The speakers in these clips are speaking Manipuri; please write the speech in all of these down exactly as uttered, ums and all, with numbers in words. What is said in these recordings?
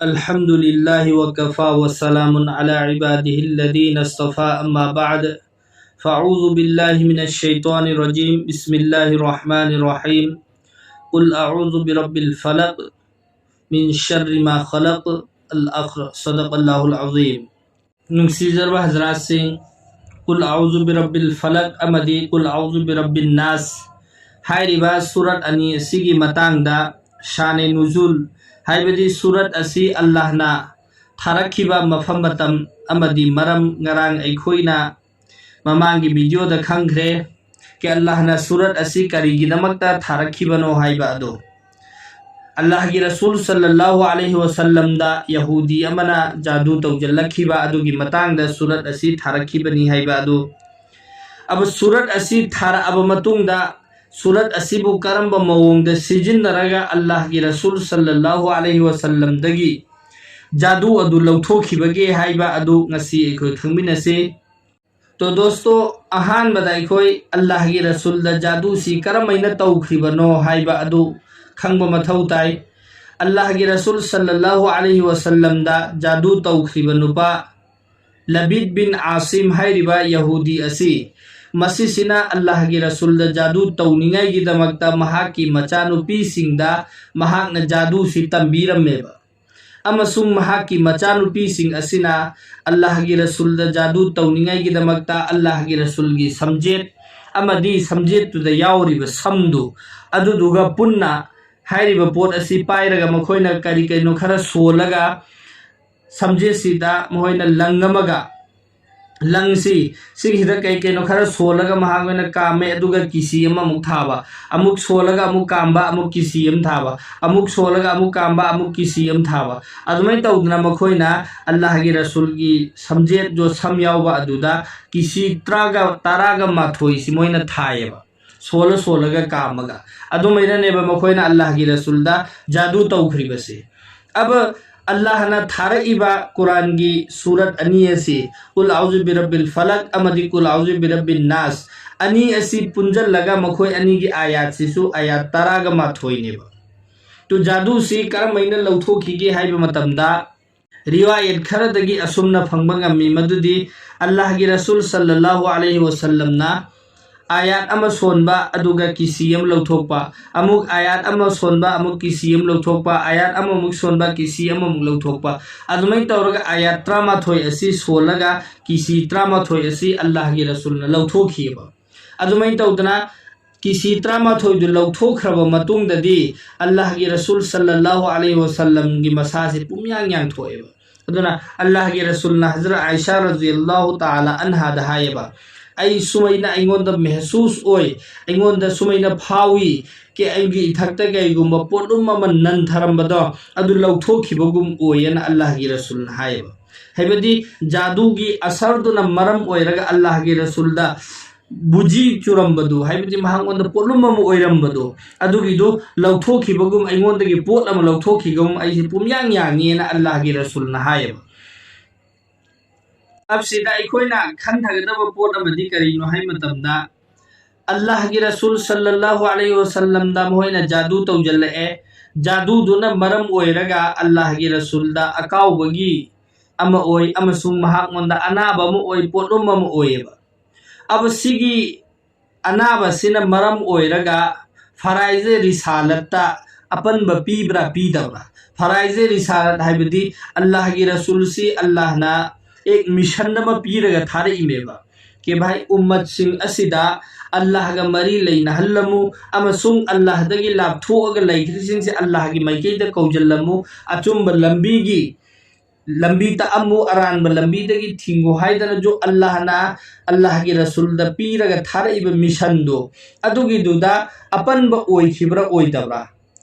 الحمد لله وكفى وسلام على عباده الذين اصطفى، أما بعد، فأعوذ بالله من الشيطان الرجيم. بسم الله الرحمن الرحيم. قل أعوذ برب الفلق، من شر ما خلق. الأخر. صدق الله العظيم. ꯅꯨꯡꯁꯤꯖꯔꯕ ꯍꯖꯔꯥꯠꯁꯤꯡ, ꯀꯨꯜ ꯑꯥꯎꯖꯨ ꯕꯤꯔꯕꯤꯜ ꯐꯂꯛ ꯑꯃꯗꯤ ꯀꯨꯜ ꯑꯥꯎꯖꯨ ꯕꯤꯔꯕꯤꯟ ꯅꯥꯁ ꯍꯥꯏꯔꯤꯕ ꯁꯨꯔꯠ ꯑꯅꯤ ꯑꯁꯤꯒꯤ ꯃꯇꯥꯡꯗ ꯁꯥꯅꯦ ꯅꯨꯖꯨꯜ, ꯍꯥꯏꯕꯗꯤ ꯁꯨꯔꯠ ꯑꯁꯤ ꯑꯜꯂꯥꯍꯅ ꯊꯥꯔꯛꯈꯤꯕ ꯃꯐꯝ, ꯃꯇꯝ ꯑꯃꯗꯤ ꯃꯔꯝ ꯉꯔꯥꯡ ꯑꯩꯈꯣꯏꯅ ꯃꯃꯥꯡꯒꯤ ꯚꯤꯗꯤꯑꯣꯗ ꯈꯪꯈ꯭ꯔꯦ꯫ ꯀꯤ ꯑꯜꯂꯥꯍꯅ ꯁꯨꯔꯠ ꯑꯁꯤ ꯀꯔꯤꯒꯤꯗꯃꯛꯇ ꯊꯥꯔꯛꯈꯤꯕꯅꯣ ꯍꯥꯏꯕ ꯑꯗꯨ꯫ ꯑꯜꯂꯥꯍꯒꯤ ꯔꯁꯨꯜ ꯁꯜꯂꯜꯂꯥꯍꯨ ꯑꯂꯩꯍꯤ ꯋꯁꯜꯂꯝꯗ ꯌꯍꯨꯗꯤ ꯑꯃꯅ ꯖꯥꯗꯨ ꯇꯧꯖꯜꯂꯛꯈꯤꯕ ꯑꯗꯨꯒꯤ ꯃꯇꯥꯡꯗ ꯁꯨꯔꯠ ꯑꯁꯤ ꯊꯥꯔꯛꯈꯤꯕꯅꯤ ꯍꯥꯏꯕ ꯑꯗꯨ꯫ ꯑꯕ ꯁꯨꯔꯠ ꯑꯁꯤ ꯊꯥꯔꯛꯑꯕ ꯃꯇꯨꯡꯗ ꯁꯨꯔꯠ ꯑꯁꯤꯕꯨ ꯀꯔꯝꯕ ꯃꯑꯣꯡꯗ ꯁꯤꯖꯤꯟꯅꯔꯒ ꯑꯜꯂꯥꯍꯒꯤ ꯔꯁꯨꯜ ꯁꯜꯂꯜꯂꯥꯍꯨ ꯑꯂꯩꯍꯤ ꯋꯁꯜꯂꯝꯗꯒꯤ ꯖꯥꯗꯨ ꯑꯗꯨ ꯂꯧꯊꯣꯛꯈꯤꯕꯒꯦ ꯍꯥꯏꯕ ꯑꯗꯨ ꯉꯁꯤ ꯑꯩꯈꯣꯏ ꯈꯪꯃꯤꯟꯅꯁꯤ꯫ ꯇꯣ ꯗꯣꯁꯇꯣ, ꯑꯍꯥꯟꯕꯗ ꯑꯩꯈꯣꯏ ꯑꯜꯂꯥꯍꯒꯤ ꯔꯁꯨꯜꯗ ꯖꯥꯗꯨꯁꯤ ꯀꯔꯝꯍꯥꯏꯅ ꯇꯧꯈ꯭ꯔꯤꯕꯅꯣ ꯍꯥꯏꯕ ꯑꯗꯨ ꯈꯪꯕ ꯃꯊꯧ ꯇꯥꯏ꯫ ꯑꯜꯂꯥꯍꯒꯤ ꯔꯁꯨꯜ ꯁꯜꯂꯜꯂꯥꯍꯨ ꯑꯂꯩꯍꯤ ꯋꯁꯜꯂꯝꯗ ꯖꯥꯗꯨ ꯇꯧꯈ꯭ꯔꯤꯕ ꯅꯨꯄꯥ ꯂꯕꯤꯗ ꯕꯤꯟ ꯑꯥꯁꯤꯝ ꯍꯥꯏꯔꯤꯕ ꯌꯍꯨꯗꯤ ꯑꯁꯤ, ꯃꯁꯤꯁꯤꯅ ꯑꯜꯂꯥꯍꯒꯤ ꯔꯁꯨꯜꯗ ꯖꯥꯗꯨ ꯇꯧꯅꯤꯡꯉꯥꯏꯒꯤꯗꯃꯛꯇ ꯃꯍꯥꯛꯀꯤ ꯃꯆꯥꯅꯨꯄꯤꯁꯤꯡꯗ ꯃꯍꯥꯛꯅ ꯖꯥꯗꯨꯁꯤ ꯇꯝꯕꯤꯔꯝꯃꯦꯕ꯫ ꯑꯃꯁꯨꯡ ꯃꯍꯥꯛꯀꯤ ꯃꯆꯥꯅꯨꯄꯤꯁꯤꯡ ꯑꯁꯤꯅ ꯑꯜꯂꯥꯍꯒꯤ ꯔꯁꯨꯜꯗ ꯖꯥꯗꯨ ꯇꯧꯅꯤꯡꯉꯥꯏꯒꯤꯗꯃꯛꯇ ꯑꯜꯂꯥꯍꯒꯤ ꯔꯁꯨꯜꯒꯤ ꯁꯝꯖꯦꯠ ꯑꯃꯗꯤ ꯁꯝꯖꯦꯠꯇꯨꯗ ꯌꯥꯎꯔꯤꯕ ꯁꯝꯗꯨ ꯑꯗꯨꯗꯨꯒ ꯄꯨꯟꯅ ꯍꯥꯏꯔꯤꯕ ꯄꯣꯠ ꯑꯁꯤ ꯄꯥꯏꯔꯒ ꯃꯈꯣꯏꯅ ꯀꯔꯤ ꯀꯩꯅꯣ ꯈꯔ ꯁꯣꯜꯂꯒ ꯁꯝꯖꯦꯠꯁꯤꯗ ꯃꯈꯣꯏꯅ ꯂꯪ ꯑꯃꯒ ꯂꯪꯁꯤ ꯁꯤꯒꯤꯁꯤꯗ ꯀꯩ ꯀꯩꯅꯣ ꯈꯔ ꯁꯣꯜꯂꯒ ꯃꯍꯥꯛ ꯑꯣꯏꯅ ꯀꯥꯝꯃꯦ, ꯑꯗꯨꯒ ꯀꯤꯁꯤ ꯑꯃꯃꯨꯛ ꯊꯥꯕ, ꯑꯃꯨꯛ ꯁꯣꯜꯂꯒ ꯑꯃꯨꯛ ꯀꯥꯝꯕ, ꯑꯃꯨꯛ ꯀꯤꯁꯤ ꯑꯃ ꯊꯥꯕ, ꯑꯃꯨꯛ ꯁꯣꯜꯂꯒ ꯑꯃꯨꯛ ꯀꯥꯝꯕ, ꯑꯃꯨꯛ ꯀꯤꯁꯤ ꯑꯃ ꯊꯥꯕ꯫ ꯑꯗꯨꯃꯥꯏꯅ ꯇꯧꯗꯅ ꯃꯈꯣꯏꯅ ꯑꯜꯂꯥꯍꯒꯤ ꯔꯁꯨꯜꯒꯤ ꯁꯝꯖꯦꯠ, ꯖꯣ ꯁꯝ ꯌꯥꯎꯕ ꯑꯗꯨꯗ ꯀꯤꯁꯤ ꯇꯔꯥꯒ, ꯇꯔꯥꯒ ꯃꯥꯊꯣꯏꯁꯤ ꯃꯣꯏꯅ ꯊꯥꯏꯌꯦꯕ, ꯁꯣꯜꯂ ꯁꯣꯜꯂꯒ ꯀꯥꯝꯃꯒ꯫ ꯑꯗꯨꯃꯥꯏꯅꯅꯦꯕ ꯃꯈꯣꯏꯅ ꯑꯜꯂꯥꯍꯒꯤ ꯔꯁꯨꯜꯗ ꯖꯥꯗꯨ ꯇꯧꯈ꯭ꯔꯤꯕꯁꯦ꯫ ꯑꯕ ꯑꯜꯂꯥꯍꯅ ꯊꯥꯔꯛꯏꯕ ꯀꯨꯔꯥꯟꯒꯤ ꯁꯨꯔꯠ ꯑꯅꯤ ꯑꯁꯤ, ꯀꯨꯜ ꯑꯥꯎꯖꯨ ꯕꯤꯔꯕꯤꯜ ꯐꯂꯛ ꯑꯃꯗꯤ ꯀꯨꯜ ꯑꯥꯎꯖꯨ ꯕꯤꯔꯕꯤꯟ ꯅꯥꯁ ꯑꯅꯤ ꯑꯁꯤ ꯄꯨꯟꯖꯜꯂꯒ ꯃꯈꯣꯏ ꯑꯅꯤꯒꯤ ꯑꯥꯌꯥꯠꯁꯤꯁꯨ ꯑꯥꯌꯥꯠ ꯇꯔꯥꯒ ꯃꯥꯊꯣꯏꯅꯦꯕ꯫ ꯑꯗꯨ ꯖꯥꯗꯨꯁꯤ ꯀꯔꯝꯍꯥꯏꯅ ꯂꯧꯊꯣꯛꯈꯤꯒꯦ ꯍꯥꯏꯕ ꯃꯇꯝꯗ, ꯔꯤꯋꯥꯌꯠ ꯈꯔꯗꯒꯤ ꯑꯁꯨꯝꯅ ꯐꯪꯕ ꯉꯝꯃꯤ, ꯃꯗꯨꯗꯤ ꯑꯜꯂꯥꯍꯒꯤ ꯔꯁꯨꯜ ꯁꯜꯂꯜꯂꯥꯍꯨ ꯑꯂꯩꯍꯤ ꯋꯁꯜꯂꯝꯅ ꯑꯥꯌꯥꯠ ꯑꯃ ꯁꯣꯟꯕ, ꯑꯗꯨꯒ ꯀꯤꯁꯤ ꯑꯃ ꯂꯧꯊꯣꯛꯄ, ꯑꯃꯨꯛ ꯑꯥꯌꯥꯠ ꯑꯃ ꯁꯣꯟꯕ, ꯑꯃꯨꯛ ꯀꯤꯁꯤ ꯑꯃ ꯂꯧꯊꯣꯛꯄ, ꯑꯥꯌꯥꯠ ꯑꯃꯃꯨꯛ ꯁꯣꯟꯕ, ꯀꯤꯁꯤ ꯑꯃꯃꯨꯛ ꯂꯧꯊꯣꯛꯄ, ꯑꯗꯨꯃꯥꯏꯅ ꯇꯧꯔꯒ ꯑꯥꯌꯥꯠ ꯇꯔꯥꯃꯥꯊꯣꯏ ꯑꯁꯤ ꯁꯣꯜꯂꯒ ꯀꯤꯁꯤ ꯇꯔꯥꯃꯥꯊꯣꯏ ꯑꯁꯤ ꯑꯜꯂꯥꯍꯒꯤ ꯔꯁꯨꯜꯅ ꯂꯧꯊꯣꯛꯈꯤꯑꯕ꯫ ꯑꯗꯨꯃꯥꯏꯅ ꯇꯧꯗꯅ ꯀꯤꯁꯤ ꯇꯔꯥꯃꯥꯊꯣꯏꯗꯨ ꯂꯧꯊꯣꯛꯈ꯭ꯔꯕ ꯃꯇꯨꯡꯗꯗꯤ ꯑꯜꯂꯥꯍꯒꯤ ꯔꯁꯨꯜ ꯁꯜꯂꯜꯂꯥꯍꯨ ꯑꯂꯩꯍꯤ ꯋꯁꯜꯂꯝꯒꯤ ꯃꯁꯥꯁꯤ ꯄꯨꯝꯌꯥꯡ ꯌꯥꯡꯊꯣꯛꯑꯦꯕ꯫ ꯑꯗꯨꯅ ꯑꯜꯂꯥꯍꯒꯤ ꯔꯁꯨꯜꯅ ꯍꯖꯔꯠ ꯑꯥꯏꯁꯥ ꯔꯖꯤꯌꯜꯂꯥꯍꯨ ꯇꯥꯂꯥ ꯑꯟꯍꯥꯗ ꯍꯥꯏꯌꯦꯕ, "ꯑꯩ ꯁꯨꯃꯥꯏꯅ ꯑꯩꯉꯣꯟꯗ ꯃꯦꯍꯁꯨꯁ ꯑꯣꯏ, ꯑꯩꯉꯣꯟꯗ ꯁꯨꯃꯥꯏꯅ ꯐꯥꯎꯏ, ꯀꯦ ꯑꯩꯒꯤ ꯏꯊꯛꯇ ꯀꯩꯒꯨꯝꯕ ꯄꯣꯠꯂꯨꯝ ꯑꯃ ꯅꯟꯊꯔꯝꯕꯗꯣ ꯑꯗꯨ ꯂꯧꯊꯣꯛꯈꯤꯕꯒꯨꯝ ꯑꯣꯏꯌꯦꯅ" ꯑꯜꯂꯥꯍꯒꯤ ꯔꯁꯨꯜꯅ ꯍꯥꯏꯌꯦꯕ꯫ ꯍꯥꯏꯕꯗꯤ ꯖꯥꯗꯨꯒꯤ ꯑꯁꯔꯗꯨꯅ ꯃꯔꯝ ꯑꯣꯏꯔꯒ ꯑꯜꯂꯥꯍꯒꯤ ꯔꯁꯨꯜꯗ ꯕꯨꯖꯤ ꯆꯨꯔꯝꯕꯗꯨ, ꯍꯥꯏꯕꯗꯤ ꯃꯍꯥꯛꯉꯣꯟꯗ ꯄꯣꯠꯂꯨꯝ ꯑꯃ ꯑꯣꯏꯔꯝꯕꯗꯨ, ꯑꯗꯨꯒꯤꯗꯨ ꯂꯧꯊꯣꯛꯈꯤꯕꯒꯨꯝ, ꯑꯩꯉꯣꯟꯗꯒꯤ ꯄꯣꯠ ꯑꯃ ꯂꯧꯊꯣꯛꯈꯤꯕꯒꯨꯝ ꯑꯩꯁꯦ ꯄꯨꯝꯌꯥꯡ ꯌꯥꯡꯉꯦꯅ ꯑꯜꯂꯥꯍꯒꯤ ꯔꯁꯨꯜꯅ ꯍꯥꯏꯌꯦꯕ꯫ ꯑꯞꯁꯤꯗ ꯑꯩꯈꯣꯏꯅ ꯈꯟꯊꯒꯗꯕ ꯄꯣꯠ ꯑꯃꯗꯤ ꯀꯔꯤꯅꯣ ꯍꯥꯏ ꯃꯇꯝꯗ, ꯑꯜꯂꯥꯍꯒꯤ ꯔꯁꯨꯜ ꯁꯜꯂꯜꯂꯥꯍꯨ ꯑꯂꯩꯍꯤ ꯋꯁꯜꯂꯝꯗ ꯃꯈꯣꯏꯅ ꯖꯥꯗꯨ ꯇꯧꯖꯜꯂꯛꯑꯦ꯫ ꯖꯥꯗꯨꯗꯨꯅ ꯃꯔꯝ ꯑꯣꯏꯔꯒ ꯑꯜꯂꯥꯍꯒꯤ ꯔꯁꯨꯜꯗ ꯑꯀꯥꯎꯕꯒꯤ ꯑꯃ ꯑꯣꯏ ꯑꯃꯁꯨꯡ ꯃꯍꯥꯛꯉꯣꯟꯗ ꯑꯅꯥꯕ ꯑꯃ ꯑꯣꯏ, ꯄꯣꯠꯂꯨꯝ ꯑꯃ ꯑꯣꯏꯌꯦꯕ꯫ ꯑꯕ ꯁꯤꯒꯤ ꯑꯅꯥꯕꯁꯤꯅ ꯃꯔꯝ ꯑꯣꯏꯔꯒ ꯐꯔꯥꯏꯖꯦ ꯔꯤꯁꯥꯂꯠꯇ ꯑꯄꯟꯕ ꯄꯤꯕ꯭ꯔꯥ ꯄꯤꯗꯕ꯭ꯔꯥ? ꯐꯔꯥꯏꯖꯦ ꯔꯤꯁꯥꯂꯠ ꯍꯥꯏꯕꯗꯤ ꯑꯜꯂꯥꯍꯒꯤ ꯔꯁꯨꯜꯁꯤ ꯑꯜꯂꯥꯍꯅ ꯑꯦꯛ ꯃꯤꯁꯟ ꯑꯃ ꯄꯤꯔꯒ ꯊꯥꯔꯛꯏꯅꯦꯕ, ꯀꯦ ꯚꯥꯏ, ꯎꯝꯃꯠꯁꯤꯡ ꯑꯁꯤꯗ ꯑꯜꯂꯥꯍꯒ ꯃꯔꯤ ꯂꯩꯅꯍꯜꯂꯝꯃꯨ ꯑꯃꯁꯨꯡ ꯑꯜꯂꯥꯍꯗꯒꯤ ꯂꯥꯞꯊꯣꯛꯑꯒ ꯂꯩꯈ꯭ꯔꯤꯁꯤꯡꯁꯦ ꯑꯜꯂꯥꯍꯒꯤ ꯃꯥꯏꯀꯩꯗ ꯀꯧꯁꯤꯜꯂꯝꯃꯨ, ꯑꯆꯨꯝꯕ ꯂꯝꯕꯤꯒꯤ ꯂꯝꯕꯤ ꯇꯥꯛꯑꯝꯃꯨ, ꯑꯔꯥꯟꯕ ꯂꯝꯕꯤꯗꯒꯤ ꯊꯤꯡꯉꯨ ꯍꯥꯏꯗꯅꯁꯨ ꯑꯜꯂꯥꯍꯅ ꯑꯜꯂꯥꯍꯒꯤ ꯔꯁꯨꯜꯗ ꯄꯤꯔꯒ ꯊꯥꯔꯛꯏꯕ ꯃꯤꯁꯟꯗꯣ, ꯑꯗꯨꯒꯤꯗꯨꯗ ꯑꯄꯟꯕ ꯑꯣꯏꯈꯤꯕ꯭ꯔꯥ ꯑꯣꯏꯗꯕ꯭ꯔꯥ?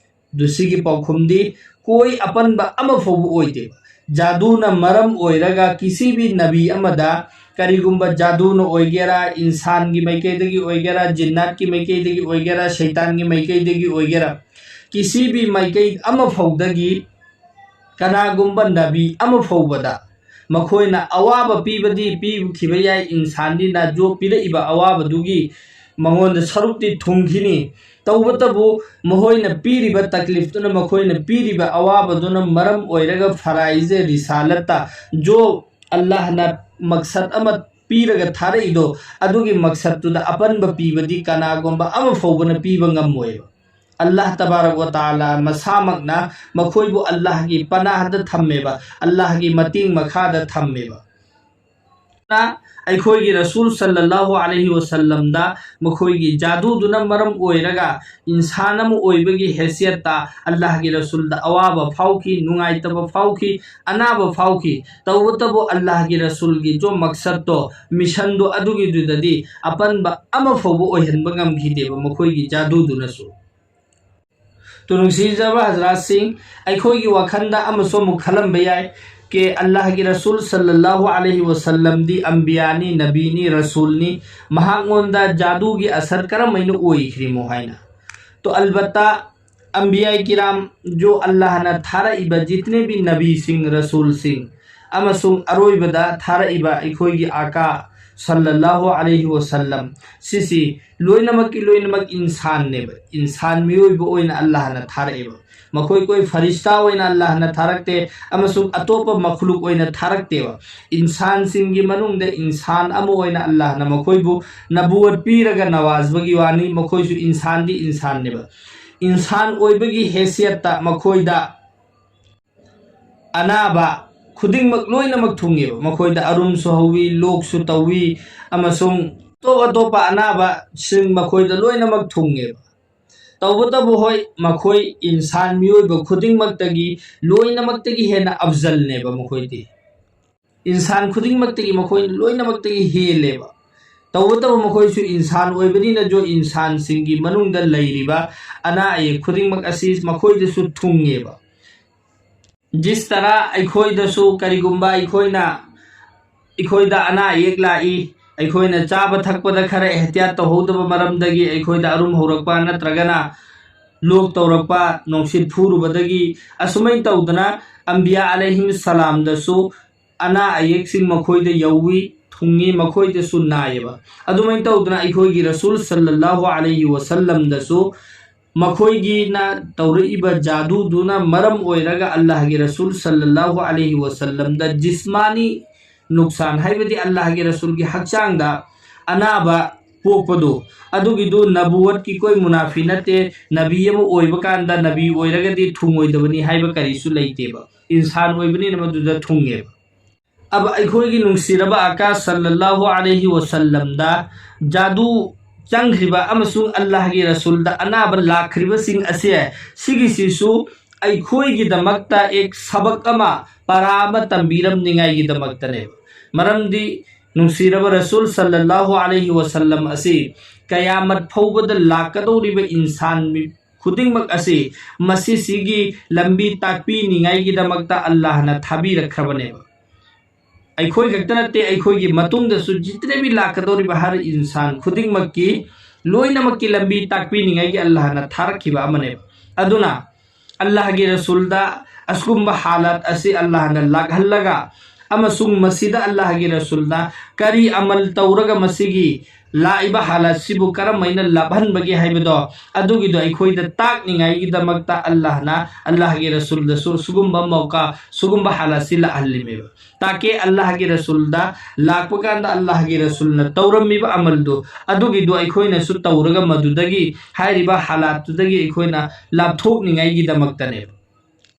ꯑꯗꯨ ꯁꯤꯒꯤ ꯄꯥꯎꯈꯨꯝꯗꯤ ꯀꯣꯏ ꯑꯄꯟꯕ ꯑꯃ ꯐꯥꯎꯕ ꯑꯣꯏꯗꯦꯕ꯫ ꯖꯥꯗꯨꯅ ꯃꯔꯝ ꯑꯣꯏꯔꯒ ꯀꯤꯁꯤꯕꯤ ꯅꯕꯤ ꯑꯃꯗ, ꯀꯔꯤꯒꯨꯝꯕ ꯖꯥꯗꯨꯅ ꯑꯣꯏꯒꯦꯔꯥ, ꯏꯟꯁꯥꯟꯒꯤ ꯃꯥꯏꯀꯩꯗꯒꯤ ꯑꯣꯏꯒꯦꯔꯥ, ꯖꯤꯟꯅꯥꯠꯀꯤ ꯃꯥꯏꯀꯩꯗꯒꯤ ꯑꯣꯏꯒꯦꯔꯥ, ꯁꯩꯇꯥꯟꯒꯤ ꯃꯥꯏꯀꯩꯗꯒꯤ ꯑꯣꯏꯒꯦꯔꯥ, ꯀꯤꯁꯤꯕꯤ ꯃꯥꯏꯀꯩ ꯑꯃ ꯐꯥꯎꯗꯒꯤ ꯀꯅꯥꯒꯨꯝꯕ ꯅꯕꯤ ꯑꯃ ꯐꯥꯎꯕꯗ ꯃꯈꯣꯏꯅ ꯑꯋꯥꯕ ꯄꯤꯕꯗꯤ ꯄꯤꯈꯤꯕ ꯌꯥꯏ, ꯏꯟꯁꯥꯟꯗꯤ ꯅꯥꯖꯣ ꯄꯤꯔꯛꯏꯕ ꯑꯋꯥꯕꯗꯨꯒꯤ ꯃꯉꯣꯟꯗ ꯁꯔꯨꯛꯇꯤ ꯊꯨꯡꯈꯤꯅꯤ꯫ ꯇꯧꯕꯇꯕꯨ ꯃꯈꯣꯏꯅ ꯄꯤꯔꯤꯕ ꯇꯛꯂꯤꯐꯇꯨꯅ, ꯃꯈꯣꯏꯅ ꯄꯤꯔꯤꯕ ꯑꯋꯥꯕꯗꯨꯅ ꯃꯔꯝ ꯑꯣꯏꯔꯒ ꯐꯔꯥꯏꯖꯦ ꯔꯤꯁꯥꯂꯠꯇ, ꯖꯣ ꯑꯜꯂꯥꯍꯅ ꯃꯛꯁꯠ ꯑꯃ ꯄꯤꯔꯒ ꯊꯥꯔꯛꯏꯗꯣ, ꯑꯗꯨꯒꯤ ꯃꯛꯁꯠꯇꯨꯗ ꯑꯄꯟꯕ ꯄꯤꯕꯗꯤ ꯀꯅꯥꯒꯨꯝꯕ ꯑꯃ ꯐꯥꯎꯕꯅ ꯄꯤꯕ ꯉꯝꯃꯣꯏꯕ꯫ ꯑꯜꯂꯥꯍ ꯇꯕꯥꯔꯛ ꯋꯥ ꯇꯥꯂꯥ ꯃꯁꯥꯃꯛꯅ ꯃꯈꯣꯏꯕꯨ ꯑꯜꯂꯥꯍꯒꯤ ꯄꯅꯥꯍꯗ ꯊꯝꯃꯦꯕ, ꯑꯜꯂꯥꯍꯒꯤ ꯃꯇꯦꯡ ꯃꯈꯥꯗ ꯊꯝꯃꯦꯕ꯫ ꯑꯩꯈꯣꯏꯒꯤ ꯔꯁꯨꯜ ꯁꯜꯂꯜꯂꯥꯍꯨ ꯑꯂꯩꯍꯤ ꯋꯥꯁꯜꯂꯝꯗ ꯃꯈꯣꯏꯒꯤ ꯖꯥꯗꯨꯗꯨꯅ ꯃꯔꯝ ꯑꯣꯏꯔꯒ ꯏꯟꯁꯥꯟ ꯑꯃ ꯑꯣꯏꯕꯒꯤ ꯍꯦꯁꯤꯌꯠꯇ ꯑꯜꯂꯥꯍꯒꯤ ꯔꯁꯨꯜꯗ ꯑꯋꯥꯕ ꯐꯥꯎꯈꯤ, ꯅꯨꯡꯉꯥꯏꯇꯕ ꯐꯥꯎꯈꯤ, ꯑꯅꯥꯕ ꯐꯥꯎꯈꯤ꯫ ꯇꯧꯕꯇꯕꯨ ꯑꯜꯂꯥꯍꯒꯤ ꯔꯁꯨꯜꯒꯤ ꯖꯣ ꯃꯛꯁꯠꯇꯣ, ꯃꯤꯁꯟꯗꯣ, ꯑꯗꯨꯒꯤꯗꯨꯗꯗꯤ ꯑꯄꯟꯕ ꯑꯃ ꯐꯥꯎꯕ ꯑꯣꯏꯍꯟꯕ ꯉꯝꯈꯤꯗꯦꯕ ꯃꯈꯣꯏꯒꯤ ꯖꯥꯗꯨꯗꯨꯅꯁꯨ꯫ ꯇꯨ ꯅꯨꯡꯁꯤꯖꯕ ꯍꯖꯔꯥꯠꯁꯤꯡ, ꯑꯩꯈꯣꯏꯒꯤ ꯋꯥꯈꯜꯗ ꯑꯃꯁꯨ ꯑꯃꯨꯛ ꯈꯜꯂꯝꯕ ꯌꯥꯏ ꯀꯦ ꯑꯜꯂꯥꯍꯒꯤ ꯔꯁꯨꯜ ꯁꯜꯂꯜꯂꯥꯍꯨ ꯑꯂꯩꯍꯤ ꯋꯥꯁꯜꯂꯝꯗꯤ ꯑꯝꯕꯤꯌꯥꯅꯤ, ꯅꯕꯤꯅꯤ, ꯔꯁꯨꯜꯅꯤ, ꯃꯍꯥꯛꯉꯣꯟꯗ ꯖꯥꯗꯨꯒꯤ ꯑꯁꯔ ꯀꯔꯝꯍꯥꯏꯅ ꯑꯣꯏꯈ꯭ꯔꯤꯃꯣ ꯍꯥꯏꯅ꯫ ꯇꯣ ꯑꯜꯕꯠꯇ ꯑꯝꯕꯤꯌꯥ ꯀꯤꯔꯥꯝ ꯖꯣ ꯑꯜꯂꯥꯍꯅ ꯊꯥꯔꯛꯏꯕ ꯖꯤꯇꯅꯦ ꯕꯤ ꯅꯕꯤꯁꯤꯡ, ꯔꯁꯨꯜꯁꯤꯡ, ꯑꯃꯁꯨꯡ ꯑꯔꯣꯏꯕꯗ ꯊꯥꯔꯛꯏꯕ ꯑꯩꯈꯣꯏꯒꯤ ꯑꯥꯀꯥ ꯁꯜꯂꯜꯂꯥꯍꯨ ꯑꯂꯩꯍꯤ ꯋꯥꯁꯜꯂꯝ, ꯁꯤꯁꯤ ꯂꯣꯏꯅꯃꯛꯀꯤ ꯂꯣꯏꯅꯃꯛ ꯏꯟꯁꯥꯟꯅꯦꯕ, ꯏꯟꯁꯥꯟ ꯃꯤꯑꯣꯏꯕ ꯑꯣꯏꯅ ꯑꯜꯂꯥꯍꯅ ꯊꯥꯔꯛꯑꯦꯕ꯫ ꯃꯈꯣꯏ ꯀꯣꯏ ꯐꯔꯤꯁꯇꯥ ꯑꯣꯏꯅ ꯑꯜꯂꯥꯍꯅ ꯊꯥꯔꯛꯇꯦ, ꯑꯃꯁꯨꯡ ꯑꯇꯣꯞꯄ ꯃꯈꯂꯨꯛ ꯑꯣꯏꯅ ꯊꯥꯔꯛꯇꯦꯕ꯫ ꯏꯟꯁꯥꯟꯁꯤꯡꯒꯤ ꯃꯅꯨꯡꯗ ꯏꯟꯁꯥꯟ ꯑꯃ ꯑꯣꯏꯅ ꯑꯜꯂꯥꯍꯅ ꯃꯈꯣꯏꯕꯨ ꯅꯕꯨꯋꯠ ꯄꯤꯔꯒ ꯅꯋꯥꯖꯕꯒꯤ ꯋꯥꯅꯤ, ꯃꯈꯣꯏꯁꯨ ꯏꯟꯁꯥꯟꯗꯤ ꯏꯟꯁꯥꯟꯅꯦꯕ꯫ ꯏꯟꯁꯥꯟ ꯑꯣꯏꯕꯒꯤ ꯍꯦꯁꯤꯌꯠꯇ ꯃꯈꯣꯏꯗ ꯑꯅꯥꯕ ꯈꯨꯗꯤꯡꯃꯛ ꯂꯣꯏꯅꯃꯛ ꯊꯨꯡꯉꯦꯕ꯫ ꯃꯈꯣꯏꯗ ꯑꯔꯨꯝꯁꯨ ꯍꯧꯋꯤ, ꯂꯣꯛꯁꯨ ꯇꯧꯋꯤ, ꯑꯃꯁꯨꯡ ꯑꯇꯣꯞ ꯑꯇꯣꯞꯄ ꯑꯅꯥꯕꯁꯤꯡ ꯃꯈꯣꯏꯗ ꯂꯣꯏꯅꯃꯛ ꯊꯨꯡꯉꯦꯕ꯫ ꯇꯧꯕꯇꯕꯨ ꯍꯣꯏ, ꯃꯈꯣꯏ ꯏꯟꯁꯥꯟ ꯃꯤꯑꯣꯏꯕ ꯈꯨꯗꯤꯡꯃꯛꯇꯒꯤ, ꯂꯣꯏꯅꯃꯛꯇꯒꯤ ꯍꯦꯟꯅ ꯑꯐꯖꯜꯅꯦꯕ ꯃꯈꯣꯏꯗꯤ꯫ ꯏꯟꯁꯥꯟ ꯈꯨꯗꯤꯡꯃꯛꯇꯒꯤ ꯃꯈꯣꯏ ꯂꯣꯏꯅꯃꯛꯇꯒꯤ ꯍꯦꯜꯂꯦꯕ꯫ ꯇꯧꯕꯇꯕꯨ ꯃꯈꯣꯏꯁꯨ ꯏꯟꯁꯥꯟ ꯑꯣꯏꯕꯅꯤꯅ ꯖꯣ ꯏꯟꯁꯥꯟꯁꯤꯡꯒꯤ ꯃꯅꯨꯡꯗ ꯂꯩꯔꯤꯕ ꯑꯅꯥ ꯑꯌꯦꯛ ꯈꯨꯗꯤꯡꯃꯛ ꯑꯁꯤ ꯃꯈꯣꯏꯗꯁꯨ ꯊꯨꯡꯉꯦꯕ꯫ ꯖꯤꯁ ꯇꯔꯥ ꯑꯩꯈꯣꯏꯗꯁꯨ ꯀꯔꯤꯒꯨꯝꯕ ꯑꯩꯈꯣꯏꯅ, ꯑꯩꯈꯣꯏꯗ ꯑꯅꯥ ꯑꯌꯦꯛ ꯂꯥꯛꯏ, ꯑꯩꯈꯣꯏꯅ ꯆꯥꯕ ꯊꯛꯄꯗ ꯈꯔ ꯑꯦꯍꯇꯤꯌꯥꯠ ꯇꯧꯍꯧꯗꯕ ꯃꯔꯝꯗꯒꯤ ꯑꯩꯈꯣꯏꯗ ꯑꯔꯨꯝ ꯍꯧꯔꯛꯄ ꯅꯠꯇ꯭ꯔꯒꯅ ꯂꯣꯛ ꯇꯧꯔꯛꯄ, ꯅꯨꯡꯁꯤꯠ ꯐꯨꯔꯨꯕꯗꯒꯤ, ꯑꯁꯨꯃꯥꯏꯅ ꯇꯧꯗꯅ ꯑꯝꯕꯤꯌꯥ ꯑꯂꯩꯍꯤꯝ ꯁꯂꯥꯝꯗꯁꯨ ꯑꯅꯥ ꯑꯌꯦꯛꯁꯤꯡ ꯃꯈꯣꯏꯗ ꯌꯧꯏ, ꯊꯨꯡꯉꯤ, ꯃꯈꯣꯏꯗꯁꯨ ꯅꯥꯏꯌꯦꯕ꯫ ꯑꯗꯨꯃꯥꯏꯅ ꯇꯧꯗꯅ ꯑꯩꯈꯣꯏꯒꯤ ꯔꯁꯨꯜ ꯁꯜꯂꯜꯂꯥꯍꯨ ꯑꯂꯩꯍꯤ ꯋꯁꯜꯂꯝꯗꯁꯨ ꯃꯈꯣꯏꯒꯤꯅ ꯇꯧꯔꯛꯏꯕ ꯖꯥꯗꯨꯗꯨꯅ ꯃꯔꯝ ꯑꯣꯏꯔꯒ ꯑꯜꯂꯥꯍꯒꯤ ꯔꯁꯨꯜ ꯁꯜꯂꯜꯂꯥꯍꯨ ꯑꯂꯩꯍꯤ ꯋꯁꯜꯂꯝꯗ ꯖꯤꯁꯃꯥꯅꯤ ꯅꯨꯛꯁꯥꯟ, ꯍꯥꯏꯕꯗꯤ ꯑꯜꯂꯥꯍꯒꯤ ꯔꯁꯨꯜꯒꯤ ꯍꯛꯆꯥꯡꯗ ꯑꯅꯥꯕ ꯄꯣꯛꯄꯗꯨ, ꯑꯗꯨꯒꯤꯗꯨ ꯅꯕꯨꯋꯠꯀꯤ ꯀꯣꯏ ꯃꯨꯅꯥꯐꯤ ꯅꯠꯇꯦ꯫ ꯅꯕꯤ ꯑꯃ ꯑꯣꯏꯕ ꯀꯥꯟꯗ ꯅꯕꯤ ꯑꯣꯏꯔꯒꯗꯤ ꯊꯨꯡꯉꯣꯏꯗꯕꯅꯤ ꯍꯥꯏꯕ ꯀꯔꯤꯁꯨ ꯂꯩꯇꯦꯕ꯫ ꯏꯟꯁꯥꯟ ꯑꯣꯏꯕꯅꯤꯅ ꯃꯗꯨꯗ ꯊꯨꯡꯉꯦꯕ꯫ ꯑꯕ ꯑꯩꯈꯣꯏꯒꯤ ꯅꯨꯡꯁꯤꯔꯕ ꯑꯀꯥ ꯁꯜꯂꯜꯂꯥꯍꯨ ꯑꯂꯩꯍꯤ ꯋꯁꯜꯂꯝꯗ ꯖꯥꯗꯨ ꯆꯪꯈ꯭ꯔꯤꯕ ꯑꯃꯁꯨꯡ ꯑꯜꯂꯥꯍꯒꯤ ꯔꯁꯨꯜꯗ ꯑꯅꯥꯕ ꯂꯥꯛꯈ꯭ꯔꯤꯕꯁꯤꯡ ꯑꯁꯦ, ꯁꯤꯒꯤꯁꯤꯁꯨ ꯑꯩꯈꯣꯏꯒꯤꯗꯃꯛꯇ ꯑꯦꯛ ꯁꯕꯛ ꯑꯃ, ꯄꯔꯥ ꯑꯃ ꯇꯝꯕꯤꯔꯝꯅꯤꯉꯥꯏꯒꯤꯗꯃꯛꯇꯅꯦꯕ꯫ ꯃꯔꯝꯗꯤ ꯅꯨꯡꯁꯤꯔꯕ ꯔꯁꯨꯜ ꯁꯜꯂꯜꯂꯥꯍꯨ ꯑꯂꯩꯍꯤ ꯋꯁꯜꯂꯝ ꯑꯁꯤ ꯀꯌꯥꯃꯠ ꯐꯥꯎꯕꯗ ꯂꯥꯛꯀꯗꯧꯔꯤꯕ ꯏꯟꯁꯥꯟ ꯃꯤ ꯈꯨꯗꯤꯡꯃꯛ ꯑꯁꯤ ꯃꯁꯤꯁꯤꯒꯤ ꯂꯝꯕꯤ ꯇꯥꯛꯄꯤꯅꯤꯉꯥꯏꯒꯤꯗꯃꯛꯇ ꯑꯜꯂꯥꯍꯅ ꯊꯥꯕꯤꯔꯛꯈ꯭ꯔꯕꯅꯦꯕ꯫ ꯑꯩꯈꯣꯏ ꯈꯛꯇ ꯅꯠꯇꯦ, ꯑꯩꯈꯣꯏꯒꯤ ꯃꯇꯨꯡꯗꯁꯨ ꯖꯤꯇꯅꯦꯕꯤ ꯂꯥꯛꯀꯗꯧꯔꯤꯕ ꯍꯔ ꯏꯟꯁꯥꯟ ꯈꯨꯗꯤꯡꯃꯛꯀꯤ ꯂꯣꯏꯅꯃꯛꯀꯤ ꯂꯝꯕꯤ ꯇꯥꯛꯄꯤꯅꯤꯉꯥꯏꯒꯤ ꯑꯜꯂꯥꯍꯅ ꯊꯥꯔꯛꯈꯤꯕ ꯑꯃꯅꯦꯕ꯫ ꯑꯗꯨꯅ ꯑꯜꯂꯥꯍꯒꯤ ꯔꯁꯨꯜꯗ ꯑꯁꯤꯒꯨꯝꯕ ꯍꯥꯂꯥꯠ ꯑꯁꯤ ꯑꯜꯂꯥꯍꯅ ꯂꯥꯛꯍꯜꯂꯒ ꯑꯃꯁꯨꯡ ꯃꯁꯤꯗ ꯑꯜꯂꯥꯍꯒꯤ ꯔꯁꯨꯜꯅ ꯀꯔꯤ ꯑꯃꯜ ꯇꯧꯔꯒ ꯃꯁꯤꯒꯤ ꯂꯥꯛꯏꯕ ꯍꯥꯂꯥꯠꯁꯤꯕꯨ ꯀꯔꯝ ꯍꯥꯏꯅ ꯂꯥꯞꯍꯟꯕꯒꯦ ꯍꯥꯏꯕꯗꯣ, ꯑꯗꯨꯒꯤꯗꯣ ꯑꯩꯈꯣꯏꯗ ꯇꯥꯛꯅꯤꯡꯉꯥꯏꯒꯤꯗꯃꯛꯇ ꯑꯜꯂꯥꯍꯅ ꯑꯜꯂꯥꯍꯒꯤ ꯔꯁꯨꯜꯗꯁꯨ ꯁꯤꯒꯨꯝꯕ ꯃꯧꯀꯥ, ꯁꯤꯒꯨꯝꯕ ꯍꯥꯂꯥꯠꯁꯤ ꯂꯥꯛꯍꯜꯂꯤꯃꯦꯕ꯫ ꯇꯥꯀꯦ ꯑꯜꯂꯥꯍꯒꯤ ꯔꯁꯨꯜꯗ ꯂꯥꯛꯄ ꯀꯥꯟꯗ ꯑꯜꯂꯥꯍꯒꯤ ꯔꯁꯨꯜꯅ ꯇꯧꯔꯝꯃꯤꯕ ꯑꯃꯜꯗꯨ, ꯑꯗꯨꯒꯤꯗꯨ ꯑꯩꯈꯣꯏꯅꯁꯨ ꯇꯧꯔꯒ ꯃꯗꯨꯗꯒꯤ, ꯍꯥꯏꯔꯤꯕ ꯍꯥꯂꯥꯠꯇꯨꯗꯒꯤ ꯑꯩꯈꯣꯏꯅ ꯂꯥꯞꯊꯣꯛꯅꯤꯡꯉꯥꯏꯒꯤꯗꯃꯛꯇꯅꯦꯕ꯫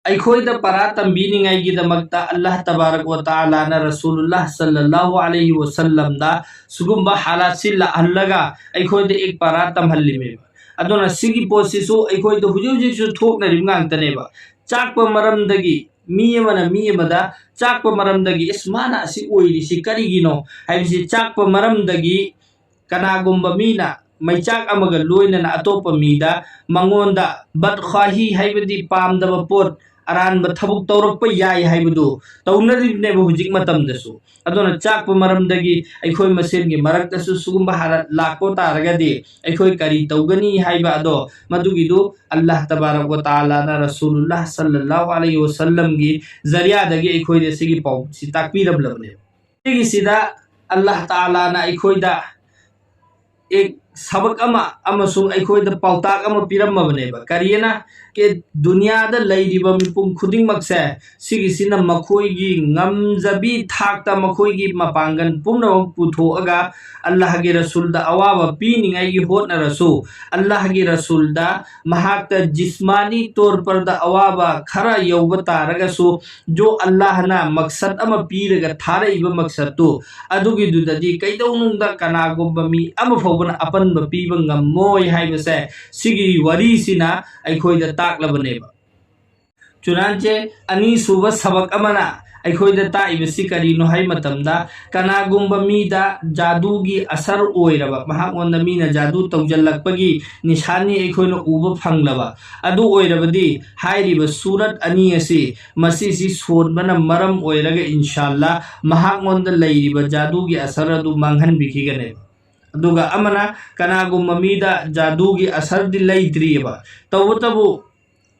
ꯑꯩꯈꯣꯏꯗ ꯄꯔꯥ ꯇꯝꯕꯤꯅꯤꯡꯉꯥꯏꯒꯤꯗꯃꯛꯇ ꯑꯜꯂꯥꯍ ꯇꯕꯥꯔꯛ ꯋ ꯇꯥꯂꯥꯅ ꯔꯁꯨꯂꯨꯜꯂꯥꯍ ꯁꯜꯂꯜꯂꯥꯍꯨ ꯑꯂꯩꯍꯤ ꯋꯁꯜꯂꯝꯗ ꯁꯤꯒꯨꯝꯕ ꯍꯥꯂꯥꯠꯁꯤ ꯂꯥꯛꯍꯜꯂꯒ ꯑꯩꯈꯣꯏꯗ ꯑꯦꯛ ꯄꯔꯥ ꯇꯝꯍꯜꯂꯤꯃꯦꯕ꯫ ꯑꯗꯨꯅ ꯁꯤꯒꯤ ꯄꯣꯠꯁꯤꯁꯨ ꯑꯩꯈꯣꯏꯗ ꯍꯧꯖꯤꯛ ꯍꯧꯖꯤꯛꯁꯨ ꯊꯣꯛꯅꯔꯤꯕ ꯉꯥꯛꯇꯅꯦꯕ꯫ ꯆꯥꯛꯄ ꯃꯔꯝꯗꯒꯤ, ꯃꯤ ꯑꯃꯅ ꯃꯤ ꯑꯃꯗ ꯆꯥꯛꯄ ꯃꯔꯝꯗꯒꯤ, "ꯏꯁ, ꯃꯥꯅ ꯑꯁꯤ ꯑꯣꯏꯔꯤꯁꯤ ꯀꯔꯤꯒꯤꯅꯣ?" ꯍꯥꯏꯕꯁꯤ ꯆꯥꯛꯄ ꯃꯔꯝꯗꯒꯤ ꯀꯅꯥꯒꯨꯝꯕ ꯃꯤꯅ ꯃꯩꯆꯥꯛ ꯑꯃꯒ ꯂꯣꯏꯅꯅ ꯑꯇꯣꯞꯄ ꯃꯤꯗ, ꯃꯉꯣꯟꯗ ꯕꯗꯈ꯭ꯋꯥꯍꯤ ꯍꯥꯏꯕꯗꯤ ꯄꯥꯝꯗꯕ ꯄꯣꯠ, ꯑꯔꯥꯟꯕ ꯊꯕꯛ ꯇꯧꯔꯛꯄ ꯌꯥꯏ ꯍꯥꯏꯕꯗꯨ ꯇꯧꯅꯔꯤꯕꯅꯦꯕ ꯍꯧꯖꯤꯛ ꯃꯇꯝꯗꯁꯨ꯫ ꯑꯗꯨꯅ ꯆꯥꯛꯄ ꯃꯔꯝꯗꯒꯤ ꯑꯩꯈꯣꯏ ꯃꯁꯦꯟꯒꯤ ꯃꯔꯛꯇꯁꯨ ꯁꯤꯒꯨꯝꯕ ꯍꯥꯂꯥꯠ ꯂꯥꯛꯄ ꯇꯥꯔꯒꯗꯤ ꯑꯩꯈꯣꯏ ꯀꯔꯤ ꯇꯧꯒꯅꯤ ꯍꯥꯏꯕ ꯑꯗꯣ, ꯃꯗꯨꯒꯤꯗꯨ ꯑꯜꯂꯥꯍ ꯇꯕꯥꯔꯛ ꯋ ꯇꯥꯂꯥꯅ ꯔꯁꯨꯂꯨꯜꯂꯥꯍ ꯁꯜꯂꯜꯂꯥꯍꯨ ꯑꯂꯩꯍꯤ ꯋꯁꯜꯂꯝꯒꯤ ꯖꯔꯤꯌꯥꯗꯒꯤ ꯑꯩꯈꯣꯏꯗ ꯁꯤꯒꯤ ꯄꯥꯎꯁꯤ ꯇꯥꯛꯄꯤꯔꯝꯂꯕꯅꯦꯕ꯫ ꯁꯤꯒꯤꯁꯤꯗ ꯑꯜꯂꯥꯍ ꯇꯥꯂꯥꯅ ꯑꯩꯈꯣꯏꯗ ꯑꯦꯛ ꯁꯕꯛ ꯑꯃ ꯑꯃꯁꯨꯡ ꯑꯩꯈꯣꯏꯗ ꯄꯥꯎꯇꯥꯛ ꯑꯃ ꯄꯤꯔꯝꯃꯕꯅꯦꯕ꯫ ꯀꯔꯤꯑꯅ? ꯀꯦ ꯗꯨꯅꯤꯌꯥꯗ ꯂꯩꯔꯤꯕ ꯃꯤꯄꯨꯝ ꯈꯨꯗꯤꯡꯃꯛꯁꯦ, ꯁꯤꯒꯤꯁꯤꯅ ꯃꯈꯣꯏꯒꯤ ꯉꯝꯖꯕꯤ ꯊꯥꯛꯇ ꯃꯈꯣꯏꯒꯤ ꯃꯄꯥꯡꯒꯜ ꯄꯨꯝꯅꯃꯛ ꯄꯨꯊꯣꯛꯑꯒ ꯑꯜꯂꯥꯍꯒꯤ ꯔꯁꯨꯜꯗ ꯑꯋꯥꯕ ꯄꯤꯅꯤꯡꯉꯥꯏꯒꯤ ꯍꯣꯠꯅꯔꯁꯨ, ꯑꯜꯂꯥꯍꯒꯤ ꯔꯁꯨꯜꯗ ꯃꯍꯥꯛꯇ ꯖꯤꯁꯃꯥꯅꯤ ꯇꯣꯔ ꯄꯔꯗ ꯑꯋꯥꯕ ꯈꯔ ꯌꯧꯕ ꯇꯥꯔꯒꯁꯨ, ꯖꯣ ꯑꯜꯂꯥꯍꯅ ꯃꯛꯁꯠ ꯑꯃ ꯄꯤꯔꯒ ꯊꯥꯔꯛꯏꯕ ꯃꯛꯁꯠꯇꯨ, ꯑꯗꯨꯒꯤꯗꯨꯗꯗꯤ ꯀꯩꯗꯧꯅꯨꯡꯗ ꯀꯅꯥꯒꯨꯝꯕ ꯃꯤ ꯑꯃ ꯐꯥꯎꯕꯅ ꯑꯄꯟꯕ ꯄꯤꯕ ꯉꯝꯃꯣꯏ ꯍꯥꯏꯕꯁꯦ ꯁꯤꯒꯤ ꯋꯥꯔꯤꯁꯤꯅ ꯑꯩꯈꯣꯏꯗ ꯇꯥꯛꯂꯕꯅꯦꯕ꯫ ꯆꯨꯔꯥꯟꯆꯦ ꯑꯅꯤꯁꯨꯕ ꯁꯕꯛ ꯑꯃꯅ ꯑꯩꯈꯣꯏꯗ ꯇꯥꯛꯏꯕꯁꯤ ꯀꯔꯤꯅꯣ ꯍꯥꯏ ꯃꯇꯝꯗ, ꯀꯅꯥꯒꯨꯝꯕ ꯃꯤꯗ ꯖꯥꯗꯨꯒꯤ ꯑꯁꯔ ꯑꯣꯏꯔꯕ, ꯃꯍꯥꯛꯉꯣꯟꯗ ꯃꯤꯅ ꯖꯥꯗꯨ ꯇꯧꯖꯜꯂꯛꯄꯒꯤ ꯅꯤꯁꯥꯅꯤ ꯑꯩꯈꯣꯏꯅ ꯎꯕ ꯐꯪꯂꯕ ꯑꯗꯨ ꯑꯣꯏꯔꯕꯗꯤ, ꯍꯥꯏꯔꯤꯕ ꯁꯨꯔꯠ ꯑꯅꯤ ꯑꯁꯤ, ꯃꯁꯤꯁꯤ ꯁꯣꯟꯕꯅ ꯃꯔꯝ ꯑꯣꯏꯔꯒ ꯏꯟꯁꯥꯜꯂꯥ ꯃꯍꯥꯛꯉꯣꯟꯗ ꯂꯩꯔꯤꯕ ꯖꯥꯗꯨꯒꯤ ꯑꯁꯔ ꯑꯗꯨ ꯃꯥꯡꯍꯟꯕꯤꯈꯤꯒꯅꯦꯕ꯫ ꯑꯗꯨꯒ ꯑꯃꯅ ꯀꯅꯥꯒꯨꯝꯕ ꯃꯤꯗ ꯖꯥꯗꯨꯒꯤ ꯑꯁꯔꯗꯤ ꯂꯩꯇ꯭ꯔꯤꯑꯕ, ꯇꯧꯕꯇꯕꯨ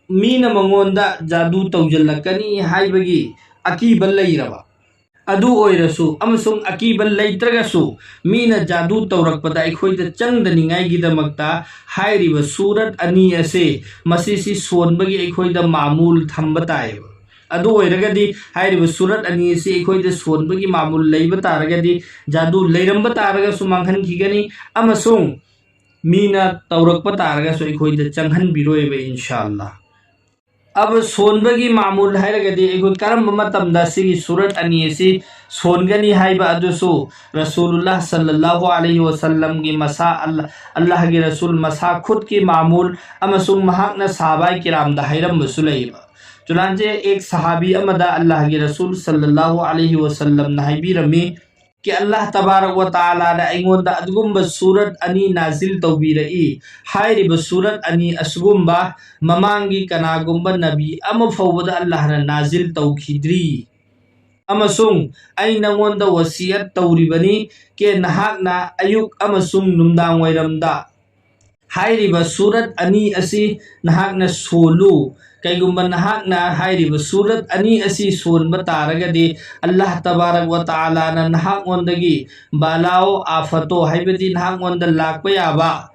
ꯃꯤꯅ ꯃꯉꯣꯟꯗ ꯖꯥꯗꯨ ꯇꯧꯖꯜꯂꯛꯀꯅꯤ ꯍꯥꯏꯕꯒꯤ ꯑꯀꯤꯕ ꯂꯩꯔꯕ, ꯑꯗꯨ ꯑꯣꯏꯔꯁꯨ ꯑꯃꯁꯨꯡ ꯑꯀꯤꯕ ꯂꯩꯇ꯭ꯔꯒꯁꯨ, ꯃꯤꯅ ꯖꯥꯗꯨ ꯇꯧꯔꯛꯄꯗ ꯑꯩꯈꯣꯏꯗ ꯆꯪꯗꯅꯤꯡꯉꯥꯏꯒꯤꯗꯃꯛꯇ ꯍꯥꯏꯔꯤꯕ ꯁꯨꯔꯠ ꯑꯅꯤ ꯑꯁꯤ, ꯃꯁꯤꯁꯤ ꯁꯣꯟꯕꯒꯤ ꯑꯩꯈꯣꯏꯗ ꯃꯥꯃꯨꯜ ꯊꯝꯕ ꯇꯥꯏꯌꯦꯕ꯫ ꯑꯗꯨ ꯑꯣꯏꯔꯒꯗꯤ ꯍꯥꯏꯔꯤꯕ ꯁꯨꯔꯠ ꯑꯅꯤ ꯑꯁꯤ ꯑꯩꯈꯣꯏꯗ ꯁꯣꯟꯕꯒꯤ ꯃꯥꯃꯨꯜ ꯂꯩꯕ ꯇꯥꯔꯒꯗꯤ, ꯖꯥꯗꯨ ꯂꯩꯔꯝꯕ ꯇꯥꯔꯒꯁꯨ ꯃꯥꯡꯍꯟꯈꯤꯒꯅꯤ, ꯑꯃꯁꯨꯡ ꯃꯤꯅ ꯇꯧꯔꯛꯄ ꯇꯥꯔꯒꯁꯨ ꯑꯩꯈꯣꯏꯗ ꯆꯪꯍꯟꯕꯤꯔꯣꯏꯕ ꯏꯟꯁꯥ ꯑꯜꯂꯥ꯫ ꯑꯕ ꯁꯣꯟꯕꯒꯤ ꯃꯥꯃꯨꯜ ꯍꯥꯏꯔꯒꯗꯤ ꯑꯩꯈꯣꯏ ꯀꯔꯝꯕ ꯃꯇꯝꯗ ꯁꯤꯒꯤ ꯁꯨꯔꯠ ꯑꯅꯤ ꯑꯁꯤ ꯁꯣꯟꯒꯅꯤ ꯍꯥꯏꯕ ꯑꯗꯨꯁꯨ ꯔꯁꯨꯂꯨꯜꯂꯥꯍ ꯁꯜꯂꯜꯂꯥꯍꯨ ꯑꯂꯩꯍꯤ ꯋꯥꯁꯜꯂꯝꯒꯤ ꯃꯁꯥ, ꯑꯜ-, ꯑꯜꯂꯥꯍꯒꯤ ꯔꯁꯨꯜ ꯃꯁꯥ ꯈꯨꯠꯀꯤ ꯃꯥꯃꯨꯜ ꯑꯃꯁꯨꯡ ꯃꯍꯥꯛꯅ ꯁꯥꯍꯥꯕꯥꯏ ꯀꯤꯔꯥꯝꯗ ꯍꯥꯏꯔꯝꯕꯁꯨ ꯂꯩꯌꯦꯕ꯫ ꯆꯨꯔꯥꯟꯆꯦ ꯑꯦꯛ ꯁꯍꯥꯕꯤ ꯑꯃꯗ ꯑꯜꯂꯥꯍꯒꯤ ꯔꯁꯨꯜ ꯁꯜꯂꯜꯂꯥꯍꯨ ꯑꯂꯩꯍꯤ ꯋꯥꯁꯜꯂꯝꯅ ꯍꯥꯏꯕꯤꯔꯝꯃꯤ, ꯀꯤ ꯑꯜꯂꯥꯍ ꯇꯕꯥꯔꯛ ꯋ ꯇꯥꯂꯥꯅ ꯑꯩꯉꯣꯟꯗ ꯑꯗꯨꯒꯨꯝꯕ ꯁꯨꯔꯠ ꯑꯅꯤ ꯅꯥꯖꯤꯜ ꯇꯧꯕꯤꯔꯛꯏ꯫ ꯍꯥꯏꯔꯤꯕ ꯁꯨꯔꯠ ꯑꯅꯤ ꯑꯁꯤꯒꯨꯝꯕ ꯃꯃꯥꯡꯒꯤ ꯀꯅꯥꯒꯨꯝꯕ ꯅꯕꯤ ꯑꯃ ꯐꯥꯎꯕꯗ ꯑꯜꯂꯥꯍꯅ ꯅꯥꯖꯤꯜ ꯇꯧꯈꯤꯗ꯭ꯔꯤ꯫ ꯑꯃꯁꯨꯡ ꯑꯩ ꯅꯉꯣꯟꯗ ꯋꯁꯤꯌꯠ ꯇꯧꯔꯤꯕꯅꯤ, ꯀꯦ ꯅꯍꯥꯛꯅ ꯑꯌꯨꯛ ꯑꯃꯁꯨꯡ ꯅꯨꯡꯗꯥꯡ ꯋꯥꯏꯔꯝꯗ ꯍꯥꯏꯔꯤꯕ ꯁꯨꯔꯠ ꯑꯅꯤ ꯑꯁꯤ ꯅꯍꯥꯛꯅ ꯁꯣꯜꯂꯨ꯫ ꯀꯩꯒꯨꯝꯕ ꯅꯍꯥꯛꯅ ꯍꯥꯏꯔꯤꯕ ꯁꯨꯔꯠ ꯑꯅꯤ ꯑꯁꯤ ꯁꯣꯟꯕ ꯇꯥꯔꯒꯗꯤ, ꯑꯜꯂꯥꯍ ꯇꯕꯥꯔꯛ ꯋ ꯇꯥꯂꯥꯅ ꯅꯍꯥꯛꯉꯣꯟꯗꯒꯤ ꯕꯥꯂꯥꯑꯣ ꯑꯥꯐꯇꯣ, ꯍꯥꯏꯕꯗꯤ ꯅꯍꯥꯛꯉꯣꯟꯗ ꯂꯥꯛꯄ ꯌꯥꯕ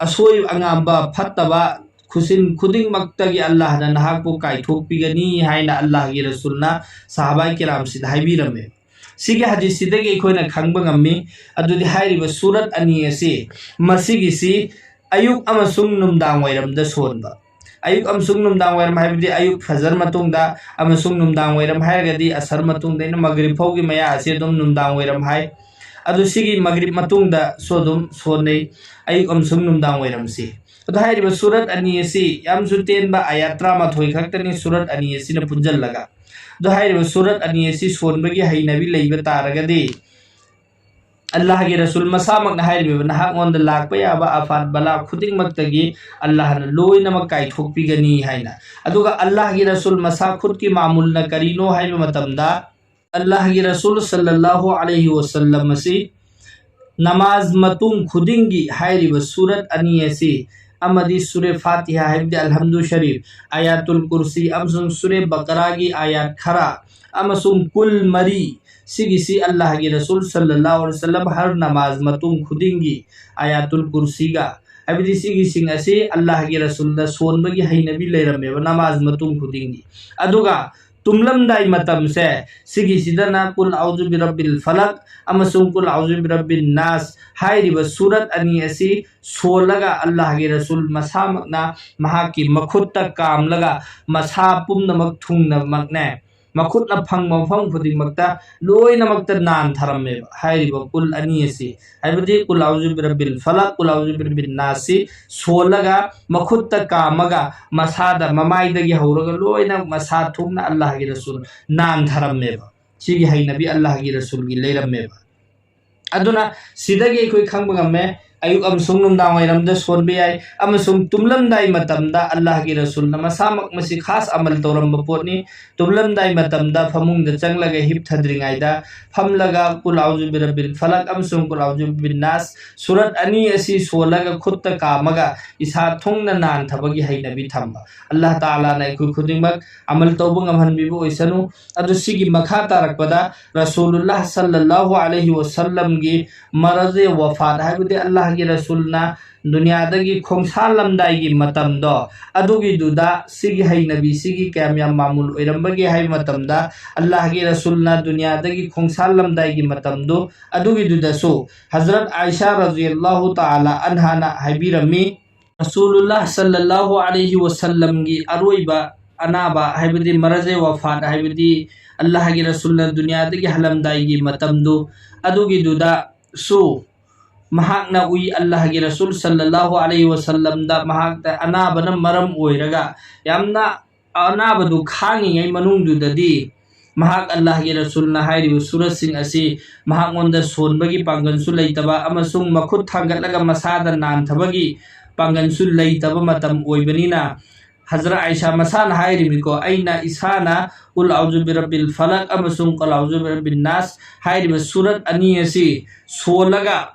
ꯑꯁꯣꯏ ꯑꯉꯥꯝꯕ, ꯐꯠꯇꯕ ꯈꯨꯁꯤꯟ ꯈꯨꯗꯤꯡꯃꯛꯇꯒꯤ ꯑꯜꯂꯥꯍꯅ ꯅꯍꯥꯛꯄꯨ ꯀꯥꯏꯊꯣꯛꯄꯤꯒꯅꯤ ꯍꯥꯏꯅ ꯑꯜꯂꯥꯍꯒꯤ ꯔꯁꯨꯜꯅ ꯁꯍꯥꯕꯥꯏ ꯀꯤꯔꯥꯝꯁꯤꯗ ꯍꯥꯏꯕꯤꯔꯝꯃꯦ꯫ ꯁꯤꯒꯤ ꯍꯗꯤꯁꯁꯤꯗꯒꯤ ꯑꯩꯈꯣꯏꯅ ꯈꯪꯕ ꯉꯝꯃꯤ꯫ ꯑꯗꯨꯗꯤ ꯍꯥꯏꯔꯤꯕ ꯁꯨꯔꯠ ꯑꯅꯤ ꯑꯁꯤ, ꯃꯁꯤꯒꯤꯁꯤ ꯑꯌꯨꯛ ꯑꯃꯁꯨꯡ ꯅꯨꯡꯗꯥꯡ ꯋꯥꯏꯔꯝꯗ ꯁꯣꯟꯕ꯫ ꯑꯌꯨꯛ ꯑꯃꯁꯨꯡ ꯅꯨꯡꯗꯥꯡ ꯋꯥꯏꯔꯝ ꯍꯥꯏꯕꯗꯤ ꯑꯌꯨꯛ ꯐꯖꯔ ꯃꯇꯨꯡꯗ, ꯑꯃꯁꯨꯡ ꯅꯨꯡꯗꯥꯡ ꯋꯥꯏꯔꯝ ꯍꯥꯏꯔꯒꯗꯤ ꯑꯁꯔ ꯃꯇꯨꯡꯗ ꯑꯩꯅ ꯃꯒꯔꯤꯕ ꯐꯥꯎꯒꯤ ꯃꯌꯥ ꯑꯁꯤ ꯑꯗꯨꯝ ꯅꯨꯡꯗꯥꯡ ꯋꯥꯏꯔꯝ ꯍꯥꯏ꯫ ꯑꯗꯨ ꯁꯤꯒꯤ ꯃꯒꯔꯤꯕ ꯃꯇꯨꯡꯗꯁꯨ ꯑꯗꯨꯝ ꯁꯣꯟꯅꯩ, ꯑꯌꯨꯛ ꯑꯃꯁꯨꯡ ꯅꯨꯡꯗꯥꯡ ꯋꯥꯏꯔꯝꯁꯤ꯫ ꯑꯗꯣ ꯍꯥꯏꯔꯤꯕ ꯁꯨꯔꯠ ꯑꯅꯤ ꯑꯁꯤ ꯌꯥꯝꯁꯨ ꯇꯦꯟꯕ, ꯑꯥꯌꯥꯠ ꯇꯔꯥꯃꯥꯊꯣꯏ ꯈꯛꯇꯅꯤ ꯁꯨꯔꯠ ꯑꯅꯤ ꯑꯁꯤꯅ ꯄꯨꯟꯁꯤꯜꯂꯒ꯫ ꯑꯗꯣ ꯍꯥꯏꯔꯤꯕ ꯁꯨꯔꯠ ꯑꯅꯤ ꯑꯁꯤ ꯁꯣꯟꯕꯒꯤ ꯍꯩꯅꯕꯤ ꯂꯩꯕ ꯇꯥꯔꯒꯗꯤ, ꯑꯜꯂꯥꯍꯒꯤ ꯔꯁꯨꯜ ꯃꯁꯥꯃꯛꯅ ꯍꯥꯏꯔꯤꯕ, ꯅꯍꯥꯛꯉꯣꯟꯗ ꯂꯥꯛꯄ ꯌꯥꯕ ꯑꯐꯥꯠ ꯕꯂꯥ ꯈꯨꯗꯤꯡꯃꯛꯇꯒꯤ ꯑꯜꯂꯥꯍꯅ ꯂꯣꯏꯅꯃꯛ ꯀꯥꯏꯊꯣꯛꯄꯤꯒꯅꯤ ꯍꯥꯏꯅ꯫ ꯑꯗꯨꯒ ꯑꯜꯂꯥꯍꯒꯤ ꯔꯁꯨꯜ ꯃꯁꯥ ꯈꯨꯠꯀꯤ ꯃꯥꯃꯨꯜꯅ ꯀꯔꯤꯅꯣ ꯍꯥꯏꯕ ꯃꯇꯝꯗ, ꯑꯜꯂꯥꯍꯒꯤ ꯔꯁꯨꯜ ꯁꯜꯂꯜꯂꯥꯍꯨ ꯑꯂꯩꯍꯤ ꯋꯁꯜꯂꯝ ꯑꯁꯤ ꯅꯃꯥꯖ ꯃꯇꯨꯡ ꯈꯨꯗꯤꯡꯒꯤ ꯍꯥꯏꯔꯤꯕ ꯁꯨꯔꯠ ꯑꯅꯤ ꯑꯁꯤ ꯑꯃꯗꯤ ꯁꯨꯔꯦ ꯐꯥꯇꯤꯍꯥ ꯍꯥꯏꯕꯗꯤ ꯑꯜꯍꯝꯗꯨ ꯁꯔꯤꯐ, ꯑꯌꯥꯇꯨꯜ ꯀꯨꯔꯁꯤ ꯑꯃꯁꯨꯡ ꯁꯨꯔꯦ ꯕꯀꯔꯥꯒꯤ ꯑꯌꯥꯠ ꯈꯔ ꯑꯃꯁꯨꯡ ꯀꯨꯜ ꯃꯔꯤ, ꯁꯤꯒꯤꯁꯤ ꯑꯜꯂꯥꯍꯒꯤ ꯔꯁꯨꯜ ꯁꯜꯂꯜꯂꯥꯍꯨ ꯑꯂꯩꯍꯤ ꯋꯁꯜꯂꯝ ꯍꯔ ꯅꯃꯥꯖ ꯃꯇꯨꯡ ꯈꯨꯗꯤꯡꯒꯤ ꯑꯌꯥꯇꯨꯜ ꯀꯨꯔꯁꯤꯒ, ꯍꯥꯏꯕꯗꯤ ꯁꯤꯒꯤꯁꯤꯡ ꯑꯁꯤ ꯑꯜꯂꯥꯍꯒꯤ ꯔꯁꯨꯜꯗ ꯁꯣꯟꯕꯒꯤ ꯍꯩꯅꯕꯤ ꯂꯩꯔꯝꯃꯦꯕ ꯅꯃꯥꯖ ꯃꯇꯨꯡ ꯈꯨꯗꯤꯡꯒꯤ꯫ ꯑꯗꯨꯒ ꯇꯨꯝꯂꯝꯗꯥꯏ ꯃꯇꯝꯁꯦ, ꯁꯤꯒꯤꯁꯤꯗꯅ ꯀꯨꯜ ꯑꯎꯖꯨ ꯕꯤꯔꯕꯤꯜ ꯐꯂꯛ ꯑꯃꯁꯨꯡ ꯀꯨꯜ ꯑꯎꯖꯨ ꯕꯤꯔꯕꯤꯟ ꯅꯥꯁ ꯍꯥꯏꯔꯤꯕ ꯁꯨꯔꯠ ꯑꯅꯤ ꯑꯁꯤ ꯁꯣꯜꯂꯒ ꯑꯜꯂꯥꯍꯒꯤ ꯔꯁꯨꯜ ꯃꯁꯥꯃꯛꯅ ꯃꯍꯥꯛꯀꯤ ꯃꯈꯨꯠꯇ ꯀꯥꯝꯂꯒ ꯃꯁꯥ ꯄꯨꯝꯅꯃꯛ ꯊꯨꯡꯅꯃꯛꯅꯦ, ꯃꯈꯨꯠꯅ ꯐꯪꯕ ꯃꯐꯝ ꯈꯨꯗꯤꯡꯃꯛꯇ ꯂꯣꯏꯅꯃꯛꯇ ꯅꯥꯟꯊꯔꯝꯃꯦꯕ ꯍꯥꯏꯔꯤꯕ ꯀꯨꯜ ꯑꯅꯤ ꯑꯁꯤ, ꯍꯥꯏꯕꯗꯤ ꯀꯨꯜ ꯑꯎꯖꯨ ꯕꯤꯔꯕꯤꯜ ꯐꯂꯛ, ꯀꯨꯜ ꯑꯎꯖꯨ ꯕꯤꯔꯕꯤꯟ ꯅꯥꯁꯁꯤ ꯁꯣꯜꯂꯒ ꯃꯈꯨꯠꯇ ꯀꯥꯝꯃꯒ ꯃꯁꯥꯗ, ꯃꯃꯥꯏꯗꯒꯤ ꯍꯧꯔꯒ ꯂꯣꯏꯅ ꯃꯁꯥ ꯊꯨꯡꯅ ꯑꯜꯂꯥꯍꯒꯤ ꯔꯁꯨꯜ ꯅꯥꯟꯊꯔꯝꯃꯦꯕ꯫ ꯁꯤꯒꯤ ꯍꯩꯅꯕꯤ ꯑꯜꯂꯥꯍꯒꯤ ꯔꯁꯨꯜꯒꯤ ꯂꯩꯔꯝꯃꯦꯕ꯫ ꯑꯗꯨꯅ ꯁꯤꯗꯒꯤ ꯑꯩꯈꯣꯏ ꯈꯪꯕ ꯉꯝꯃꯦ, ꯑꯌꯨꯛ ꯑꯃꯁꯨꯡ ꯅꯨꯡꯗꯥꯡ ꯋꯥꯏꯔꯝꯗ ꯁꯣꯟꯕ ꯌꯥꯏ, ꯑꯃꯁꯨꯡ ꯇꯨꯝꯂꯝꯗꯥꯏ ꯃꯇꯝꯗ ꯑꯜꯂꯥꯍꯒꯤ ꯔꯁꯨꯜꯅ ꯃꯁꯥꯃꯛ ꯃꯁꯤ ꯈꯥꯁ ꯑꯃꯜ ꯇꯧꯔꯝꯕ ꯄꯣꯠꯅꯤ꯫ ꯇꯨꯝꯂꯝꯗꯥꯏ ꯃꯇꯝꯗ ꯐꯃꯨꯡꯗ ꯆꯪꯂꯒ ꯍꯤꯞꯊꯗ꯭ꯔꯤꯉꯩꯗ ꯐꯝꯂꯒ ꯀꯨꯜ ꯑꯎꯖꯨ ꯕꯤꯔꯕꯤꯜ ꯐꯂꯛ ꯑꯃꯁꯨꯡ ꯀꯨꯜ ꯑꯎꯖꯨ ꯕꯤꯔꯕꯤꯟ ꯅꯥꯁ ꯁꯨꯔꯠ ꯑꯅꯤ ꯑꯁꯤ ꯁꯣꯜꯂꯒ ꯈꯨꯠꯇ ꯀꯥꯝꯃꯒ ꯏꯁꯥ ꯊꯨꯡꯅ ꯅꯥꯟꯊꯕꯒꯤ ꯍꯩꯅꯕꯤ ꯊꯝꯕ꯫ ꯑꯜꯂꯥꯍ ꯇꯥꯂꯥꯅ ꯑꯩꯈꯣꯏ ꯈꯨꯗꯤꯡꯃꯛ ꯑꯃꯜ ꯇꯧꯕ ꯉꯝꯍꯟꯕꯤꯕ ꯑꯣꯏꯁꯅꯨ꯫ ꯑꯗꯨ ꯁꯤꯒꯤ ꯃꯈꯥ ꯇꯥꯔꯛꯄꯗ ꯔꯁꯨꯂꯨꯜꯂꯥꯍ ꯁꯜꯂꯜꯂꯥꯍꯨ ꯑꯂꯩꯍꯤ ꯋꯁꯜꯂꯝꯒꯤ ꯃꯔꯖꯦ ꯋꯐꯥꯠ, ꯍꯥꯏꯕꯗꯤ ꯑꯜꯂꯥꯍꯒꯤ ꯔꯁꯨꯜꯅ ꯗꯨꯅꯤꯌꯥꯗꯒꯤ ꯈꯣꯡꯁꯥꯜꯂꯝꯗꯥꯏꯒꯤ ꯃꯇꯝꯗꯣ, ꯑꯗꯨꯒꯤꯗꯨꯗ ꯁꯤꯒꯤ ꯍꯩꯅꯕꯤ ꯁꯤꯒꯤ ꯀꯌꯥꯝ ꯌꯥꯝ ꯃꯥꯃꯨꯜ ꯑꯣꯏꯔꯝꯕꯒꯦ ꯍꯥꯏꯕ ꯃꯇꯝꯗ, ꯑꯜꯂꯥꯍꯒꯤ ꯔꯁꯨꯜꯅ ꯗꯨꯅꯤꯌꯥꯗꯒꯤ ꯈꯣꯡꯁꯥꯜꯂꯝꯗꯥꯏꯒꯤ ꯃꯇꯝꯗꯨ, ꯑꯗꯨꯒꯤꯗꯨꯗꯁꯨ ꯍꯖꯔꯠ ꯑꯥꯏꯁꯥ ꯔꯖꯤꯌꯜꯂꯥꯍꯨ ꯇꯥꯂꯥ ꯑꯟꯍꯥꯅ ꯍꯥꯏꯕꯤꯔꯝꯃꯤ, ꯔꯁꯨꯂꯨꯜꯂꯥꯍ ꯁꯜꯂꯜꯂꯥꯍꯨ ꯑꯂꯩꯍꯤ ꯋꯁꯜꯂꯝꯒꯤ ꯑꯔꯣꯏꯕ ꯑꯅꯥꯕ, ꯍꯥꯏꯕꯗꯤ ꯃꯔꯖꯦ ꯋꯐꯥꯠ, ꯍꯥꯏꯕꯗꯤ ꯑꯜꯂꯥꯍꯒꯤ ꯔꯁꯨꯜꯅ ꯗꯨꯅꯤꯌꯥꯗꯒꯤ ꯍꯜꯂꯝꯗꯥꯏꯒꯤ ꯃꯇꯝꯗꯨ, ꯑꯗꯨꯒꯤꯗꯨꯗꯁꯨ ꯃꯍꯥꯛꯅ ꯎꯏ, ꯑꯜꯂꯥꯍꯒꯤ ꯔꯁꯨꯜ ꯁꯜꯂꯜꯂꯥꯍꯨ ꯑꯂꯩꯍꯤ ꯋꯁꯜꯂꯝꯗ ꯃꯍꯥꯛꯇ ꯑꯅꯥꯕꯅ ꯃꯔꯝ ꯑꯣꯏꯔꯒ ꯌꯥꯝꯅ ꯑꯅꯥꯕꯗꯨ ꯈꯥꯡꯉꯤꯉꯩ ꯃꯅꯨꯡꯗꯨꯗꯗꯤ ꯃꯍꯥꯛ ꯑꯜꯂꯥꯍꯒꯤ ꯔꯁꯨꯜꯅ ꯍꯥꯏꯔꯤꯕ ꯁꯨꯔꯠꯁꯤꯡ ꯑꯁꯤ ꯃꯍꯥꯛꯉꯣꯟꯗ ꯁꯣꯟꯕꯒꯤ ꯄꯥꯡꯒꯜꯁꯨ ꯂꯩꯇꯕ ꯑꯃꯁꯨꯡ ꯃꯈꯨꯠ ꯊꯥꯡꯒꯠꯂꯒ ꯃꯁꯥꯗ ꯅꯥꯟꯊꯕꯒꯤ ꯄꯥꯡꯒꯜꯁꯨ ꯂꯩꯇꯕ ꯃꯇꯝ ꯑꯣꯏꯕꯅꯤꯅ, ꯍꯖꯔꯠ ꯑꯥꯏꯁꯥ ꯃꯁꯥꯅ ꯍꯥꯏꯔꯤꯕꯅꯤꯀꯣ, "ꯑꯩꯅ ꯏꯁꯥꯅ ꯀꯨꯜ ꯑꯎꯖꯨ ꯕꯤꯔꯕꯤꯜ ꯐꯂꯛ ꯑꯃꯁꯨꯡ ꯀꯨꯜ ꯑꯎꯖꯨ ꯕꯤꯔꯕꯤꯟ ꯅꯥꯁ ꯍꯥꯏꯔꯤꯕ ꯁꯨꯔꯠ ꯑꯅꯤ ꯑꯁꯤ ꯁꯣꯜꯂꯒ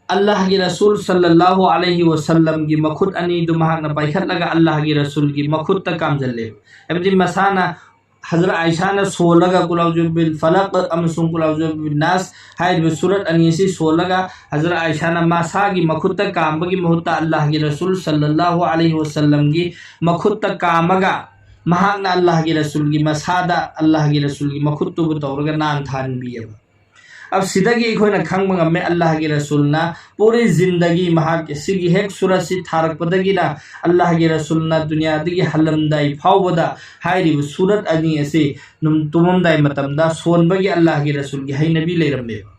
ꯑꯜꯂꯥꯍꯒꯤ ꯔꯁꯨꯜ ꯁꯜꯂꯜꯂꯥꯍꯨ ꯑꯂꯩꯍꯤ ꯋꯁꯜꯂꯝꯒꯤ ꯃꯈꯨꯠ ꯑꯅꯤꯗꯨ ꯃꯍꯥꯛꯅ ꯄꯥꯏꯈꯠꯂꯒ ꯑꯜꯂꯥꯍꯒꯤ ꯔꯁꯨꯜꯒꯤ ꯃꯈꯨꯠꯇ ꯀꯥꯝꯖꯜꯂꯦꯕ"꯫ ꯍꯥꯏꯕꯗꯤ ꯃꯁꯥꯅ ꯍꯖꯔꯠ ꯑꯥꯏꯁꯥꯅ ꯁꯣꯜꯂꯒ ꯀꯨꯜ ꯑꯎꯖꯨ ꯕꯤꯔꯕꯤꯜ ꯐꯂꯛ ꯑꯃꯁꯨꯡ ꯀꯨꯜ ꯑꯎꯖꯨ ꯕꯤꯔꯕꯤꯟ ꯅꯥꯁ ꯍꯥꯏꯔꯤꯕ ꯁꯨꯔꯠ ꯑꯅꯤ ꯑꯁꯤ ꯁꯣꯜꯂꯒ ꯍꯖꯔꯠ ꯑꯥꯏꯁꯥꯅ ꯃꯁꯥꯒꯤ ꯃꯈꯨꯠꯇ ꯀꯥꯝꯕꯒꯤ ꯃꯍꯨꯠꯇ ꯑꯜꯂꯥꯍꯒꯤ ꯔꯁꯨꯜ ꯁꯜꯂꯜꯂꯥꯍꯨ ꯑꯂꯩꯍꯤ ꯋꯁꯜꯂꯝꯒꯤ ꯃꯈꯨꯠꯇ ꯀꯥꯝꯃꯒ ꯃꯍꯥꯛꯅ ꯑꯜꯂꯥꯍꯒꯤ ꯔꯁꯨꯜꯒꯤ ꯃꯁꯥꯗ ꯑꯜꯂꯥꯍꯒꯤ ꯔꯁꯨꯜꯒꯤ ꯃꯈꯨꯠꯇꯨꯕꯨ ꯇꯧꯔꯒ ꯅꯥꯟꯊꯍꯟꯕꯤꯑꯕ꯫ ꯑꯁꯤꯗꯒꯤ ꯑꯩꯈꯣꯏꯅ ꯈꯪꯕ ꯉꯝꯃꯦ, ꯑꯜꯂꯥꯍꯒꯤ ꯔꯁꯨꯜꯅ ꯄꯨꯔꯤ ꯖꯤꯟꯗꯒꯤ ꯃꯍꯥꯛ ꯁꯤꯒꯤ ꯍꯦꯛ ꯁꯨꯔꯠꯁꯤ ꯊꯥꯔꯛꯄꯗꯒꯤꯅ ꯑꯜꯂꯥꯍꯒꯤ ꯔꯁꯨꯜꯅ ꯗꯨꯅꯤꯌꯥꯗꯒꯤ ꯍꯜꯂꯝꯗꯥꯏ ꯐꯥꯎꯕꯗ ꯍꯥꯏꯔꯤꯕ ꯁꯨꯔꯠ ꯑꯅꯤ ꯑꯁꯤ ꯅꯨꯝ-, ꯇꯨꯝꯃꯝꯗꯥꯏ ꯃꯇꯝꯗ ꯁꯣꯟꯕꯒꯤ ꯑꯜꯂꯥꯍꯒꯤ ꯔꯁꯨꯜꯒꯤ ꯍꯩꯅꯕꯤ ꯂꯩꯔꯝꯃꯦꯕ꯫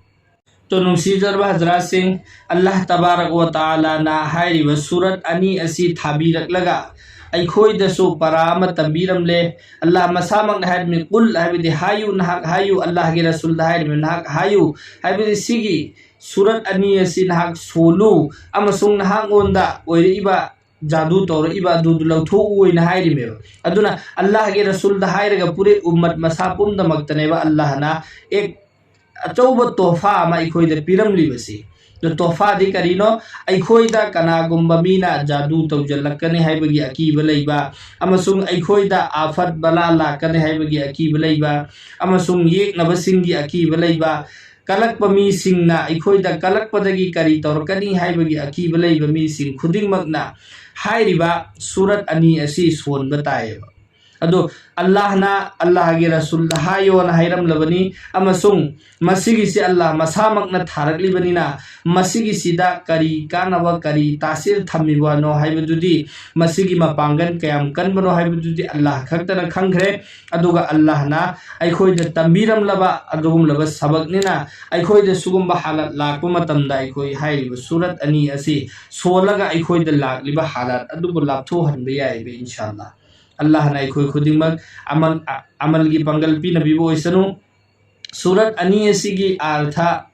ꯇꯣ ꯅꯨꯡꯁꯤꯖꯔꯕ ꯍꯖꯔꯥꯠꯁꯤꯡ, ꯑꯜꯂꯥꯍ ꯇꯕꯥꯔꯛ ꯋ ꯇꯥꯂꯥꯅ ꯍꯥꯏꯔꯤꯕ ꯁꯨꯔꯠ ꯑꯅꯤ ꯑꯁꯤ ꯊꯥꯕꯤꯔꯛꯂꯒ ꯑꯩꯈꯣꯏꯗꯁꯨ ꯄꯔꯥ ꯑꯃ ꯇꯝꯕꯤꯔꯝꯂꯦ꯫ ꯑꯜꯂꯥꯍ ꯃꯁꯥꯃꯛꯅ ꯍꯥꯏꯔꯝꯃꯤ, "ꯀꯨꯜ" ꯍꯥꯏꯕꯗꯤ ꯍꯥꯏꯌꯨ, ꯅꯍꯥꯛ ꯍꯥꯏꯌꯨ꯫ ꯑꯜꯂꯥꯍꯒꯤ ꯔꯁꯨꯜꯗ ꯍꯥꯏꯔꯝꯃꯤ, "ꯅꯍꯥꯛ ꯍꯥꯏꯌꯨ" ꯍꯥꯏꯕꯗꯤ ꯁꯤꯒꯤ ꯁꯨꯔꯠ ꯑꯅꯤ ꯑꯁꯤ ꯅꯍꯥꯛ ꯁꯣꯜꯂꯨ ꯑꯃꯁꯨꯡ ꯅꯍꯥꯛꯉꯣꯟꯗ ꯑꯣꯏꯔꯛꯏꯕ ꯖꯥꯗꯨ ꯇꯧꯔꯛꯏꯕ ꯑꯗꯨꯗꯨ ꯂꯧꯊꯣꯛꯎ ꯍꯥꯏꯅ ꯍꯥꯏꯔꯤꯃꯦꯕ꯫ ꯑꯗꯨꯅ ꯑꯜꯂꯥꯍꯒꯤ ꯔꯁꯨꯜꯗ ꯍꯥꯏꯔꯒ ꯄꯨꯔꯦ ꯎꯝꯃꯠ ꯃꯁꯥ ꯄꯨꯝꯅꯃꯛꯇꯅꯦꯕ ꯑꯜꯂꯥꯍꯅ ꯑꯦꯛ ꯑꯆꯧꯕ ꯇꯣꯐꯥ ꯑꯃ ꯑꯩꯈꯣꯏꯗ ꯄꯤꯔꯝꯂꯤꯕꯁꯤ꯫ ꯑꯗꯨ ꯇꯣꯐꯥꯗꯤ ꯀꯔꯤꯅꯣ? ꯑꯩꯈꯣꯏꯗ ꯀꯅꯥꯒꯨꯝꯕ ꯃꯤꯅ ꯖꯥꯗꯨ ꯇꯧꯖꯜꯂꯛꯀꯅꯤ ꯍꯥꯏꯕꯒꯤ ꯑꯀꯤꯕ ꯂꯩꯕ, ꯑꯃꯁꯨꯡ ꯑꯩꯈꯣꯏꯗ ꯑꯥꯐꯠ ꯕꯂꯥ ꯂꯥꯛꯀꯅꯤ ꯍꯥꯏꯕꯒꯤ ꯑꯀꯤꯕ ꯂꯩꯕ, ꯑꯃꯁꯨꯡ ꯌꯦꯛꯅꯕꯁꯤꯡꯒꯤ ꯑꯀꯤꯕ ꯂꯩꯕ, ꯀꯂꯛꯄ ꯃꯤꯁꯤꯡꯅ ꯑꯩꯈꯣꯏꯗ ꯀꯂꯛꯄꯗꯒꯤ ꯀꯔꯤ ꯇꯧꯔꯛꯀꯅꯤ ꯍꯥꯏꯕꯒꯤ ꯑꯀꯤꯕ ꯂꯩꯕ ꯃꯤꯁꯤꯡ ꯈꯨꯗꯤꯡꯃꯛꯅ ꯍꯥꯏꯔꯤꯕ ꯁꯨꯔꯠ ꯑꯅꯤ ꯑꯁꯤ ꯁꯣꯟꯕ ꯇꯥꯏꯌꯦꯕ꯫ ꯑꯗꯣ ꯑꯜꯂꯥꯍꯅ ꯑꯜꯂꯥꯍꯒꯤ ꯔꯁꯨꯜꯗ ꯍꯥꯏꯌꯣꯅ ꯍꯥꯏꯔꯝꯂꯕꯅꯤ, ꯑꯃꯁꯨꯡ ꯃꯁꯤꯒꯤꯁꯤ ꯑꯜꯂꯥꯍ ꯃꯁꯥꯃꯛꯅ ꯊꯥꯔꯛꯂꯤꯕꯅꯤꯅ ꯃꯁꯤꯒꯤꯁꯤꯗ ꯀꯔꯤ ꯀꯥꯟꯅꯕ, ꯀꯔꯤ ꯇꯥꯁꯤꯔ ꯊꯝꯃꯤꯕꯅꯣ ꯍꯥꯏꯕꯗꯨꯗꯤ, ꯃꯁꯤꯒꯤ ꯃꯄꯥꯡꯒꯜ ꯀꯌꯥꯝ ꯀꯟꯕꯅꯣ ꯍꯥꯏꯕꯗꯨꯗꯤ ꯑꯜꯂꯥꯍ ꯈꯛꯇꯅ ꯈꯪꯈ꯭ꯔꯦ꯫ ꯑꯗꯨꯒ ꯑꯜꯂꯥꯍꯅ ꯑꯩꯈꯣꯏꯗ ꯇꯝꯕꯤꯔꯝꯂꯕ ꯑꯗꯨꯒꯨꯝꯂꯕ ꯁꯕꯛꯅꯤꯅ ꯑꯩꯈꯣꯏꯗ ꯁꯤꯒꯨꯝꯕ ꯍꯥꯂꯠ ꯂꯥꯛꯄ ꯃꯇꯝꯗ ꯑꯩꯈꯣꯏ ꯍꯥꯏꯔꯤꯕ ꯁꯨꯔꯠ ꯑꯅꯤ ꯑꯁꯤ ꯁꯣꯜꯂꯒ ꯑꯩꯈꯣꯏꯗ ꯂꯥꯛꯂꯤꯕ ꯍꯥꯂꯠ ꯑꯗꯨꯕꯨ ꯂꯥꯞꯊꯣꯛꯍꯟꯕ ꯌꯥꯏꯕ, ꯏꯟꯁꯥ ꯑꯜꯂꯥꯍ꯫ ꯑꯜꯂꯥꯍꯅ ꯑꯩꯈꯣꯏ ꯈꯨꯗꯤꯡꯃꯛ ꯑꯃꯜ, ꯑ-, ꯑꯃꯜꯒꯤ ꯄꯥꯡꯒꯜ ꯄꯤꯅꯕꯤꯕ ꯑꯣꯏꯁꯅꯨ꯫ ꯁꯨꯔꯠ ꯑꯅꯤ ꯑꯁꯤꯒꯤ ꯑꯥꯔꯊ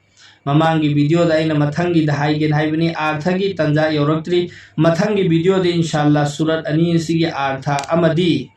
ꯃꯃꯥꯡꯒꯤ ꯚꯤꯗꯤꯑꯣꯗ ꯑꯩꯅ ꯃꯊꯪꯒꯤꯗ ꯍꯥꯏꯒꯦꯅ ꯍꯥꯏꯕꯅꯤ, ꯑꯥꯔꯊꯒꯤ ꯇꯟꯖꯥ ꯌꯧꯔꯛꯇ꯭ꯔꯤ꯫ ꯃꯊꯪꯒꯤ ꯚꯤꯗꯤꯑꯣꯗ ꯏꯟꯁꯥ ꯑꯜꯂꯥꯍ ꯁꯨꯔꯠ ꯑꯅꯤ ꯑꯁꯤꯒꯤ ꯑꯥꯔꯊ ꯑꯃꯗꯤ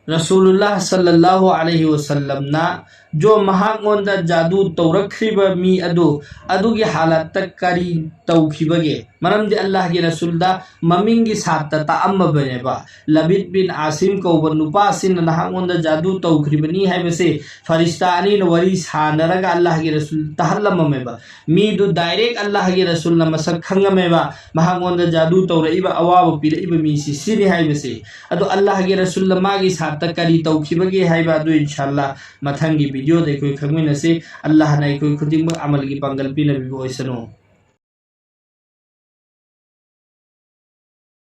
ꯔꯁꯨꯂꯨꯜꯂꯥꯍ ꯁꯜꯂꯜꯂꯥꯍꯨ ꯑꯂꯩꯍꯤ ꯋꯁꯜꯂꯝꯅ ꯖꯣ ꯃꯍꯥꯛꯉꯣꯟꯗ ꯖꯥꯗꯨ ꯇꯧꯔꯛꯈ꯭ꯔꯤꯕ ꯃꯤ ꯑꯗꯨ, ꯑꯗꯨꯒꯤ ꯍꯥꯂꯠꯇ ꯀꯔꯤ ꯇꯧꯈꯤꯕꯒꯦ? ꯃꯔꯝꯗꯤ ꯑꯜꯂꯥꯍꯒꯤ ꯔꯁꯨꯜꯗ ꯃꯃꯤꯡꯒꯤ ꯁꯥꯠꯇ ꯇꯥꯛꯑꯝꯃꯕꯅꯦꯕ꯫ ꯂꯕꯤꯗ ꯕꯤꯟ ꯑꯥꯁꯤꯝ ꯀꯧꯕ ꯅꯨꯄꯥ ꯑꯁꯤꯅ ꯅꯍꯥꯛꯉꯣꯟꯗ ꯖꯥꯗꯨ ꯇꯧꯈ꯭ꯔꯤꯕꯅꯤ ꯍꯥꯏꯕꯁꯦ ꯐꯔꯤꯁꯇꯥ ꯑꯅꯤꯅ ꯋꯥꯔꯤ ꯁꯥꯟꯅꯔꯒ ꯑꯜꯂꯥꯍꯒꯤ ꯔꯁꯨꯜ ꯇꯥꯍꯜꯂꯝꯃꯝꯃꯦꯕ꯫ ꯃꯤꯗꯨ ꯗꯥꯏꯔꯦꯛ ꯑꯜꯂꯥꯍꯒꯤ ꯔꯁꯨꯜꯅ ꯃꯁꯛ ꯈꯪꯉꯝꯃꯦꯕ, ꯃꯍꯥꯛꯉꯣꯟꯗ ꯖꯥꯗꯨ ꯇꯧꯔꯛꯏꯕ, ꯑꯋꯥꯕ ꯄꯤꯔꯛꯏꯕ ꯃꯤꯁꯤ ꯁꯤꯅꯤ ꯍꯥꯏꯕꯁꯦ꯫ ꯑꯗꯣ ꯑꯜꯂꯥꯍꯒꯤ ꯔꯁꯨꯜꯅ ꯃꯥꯒꯤ ꯁꯥꯠꯇ ꯀꯔꯤ ꯇꯧꯈꯤꯕꯒꯦ ꯍꯥꯏꯕ ꯑꯗꯨ ꯏꯟꯁꯥ ꯑꯜꯂꯥꯍ ꯃꯊꯪꯒꯤ ꯚꯤꯗꯤꯑꯣꯗ ꯑꯩꯈꯣꯏ ꯈꯪꯃꯤꯟꯅꯁꯤ꯫ ꯑꯜꯂꯥꯍꯅ ꯑꯩꯈꯣꯏ ꯈꯨꯗꯤꯡꯃꯛ ꯑꯃꯜꯒꯤ ꯄꯥꯡꯒꯜ ꯄꯤꯅꯕꯤꯕ ꯑꯣꯏꯁꯅꯨ꯫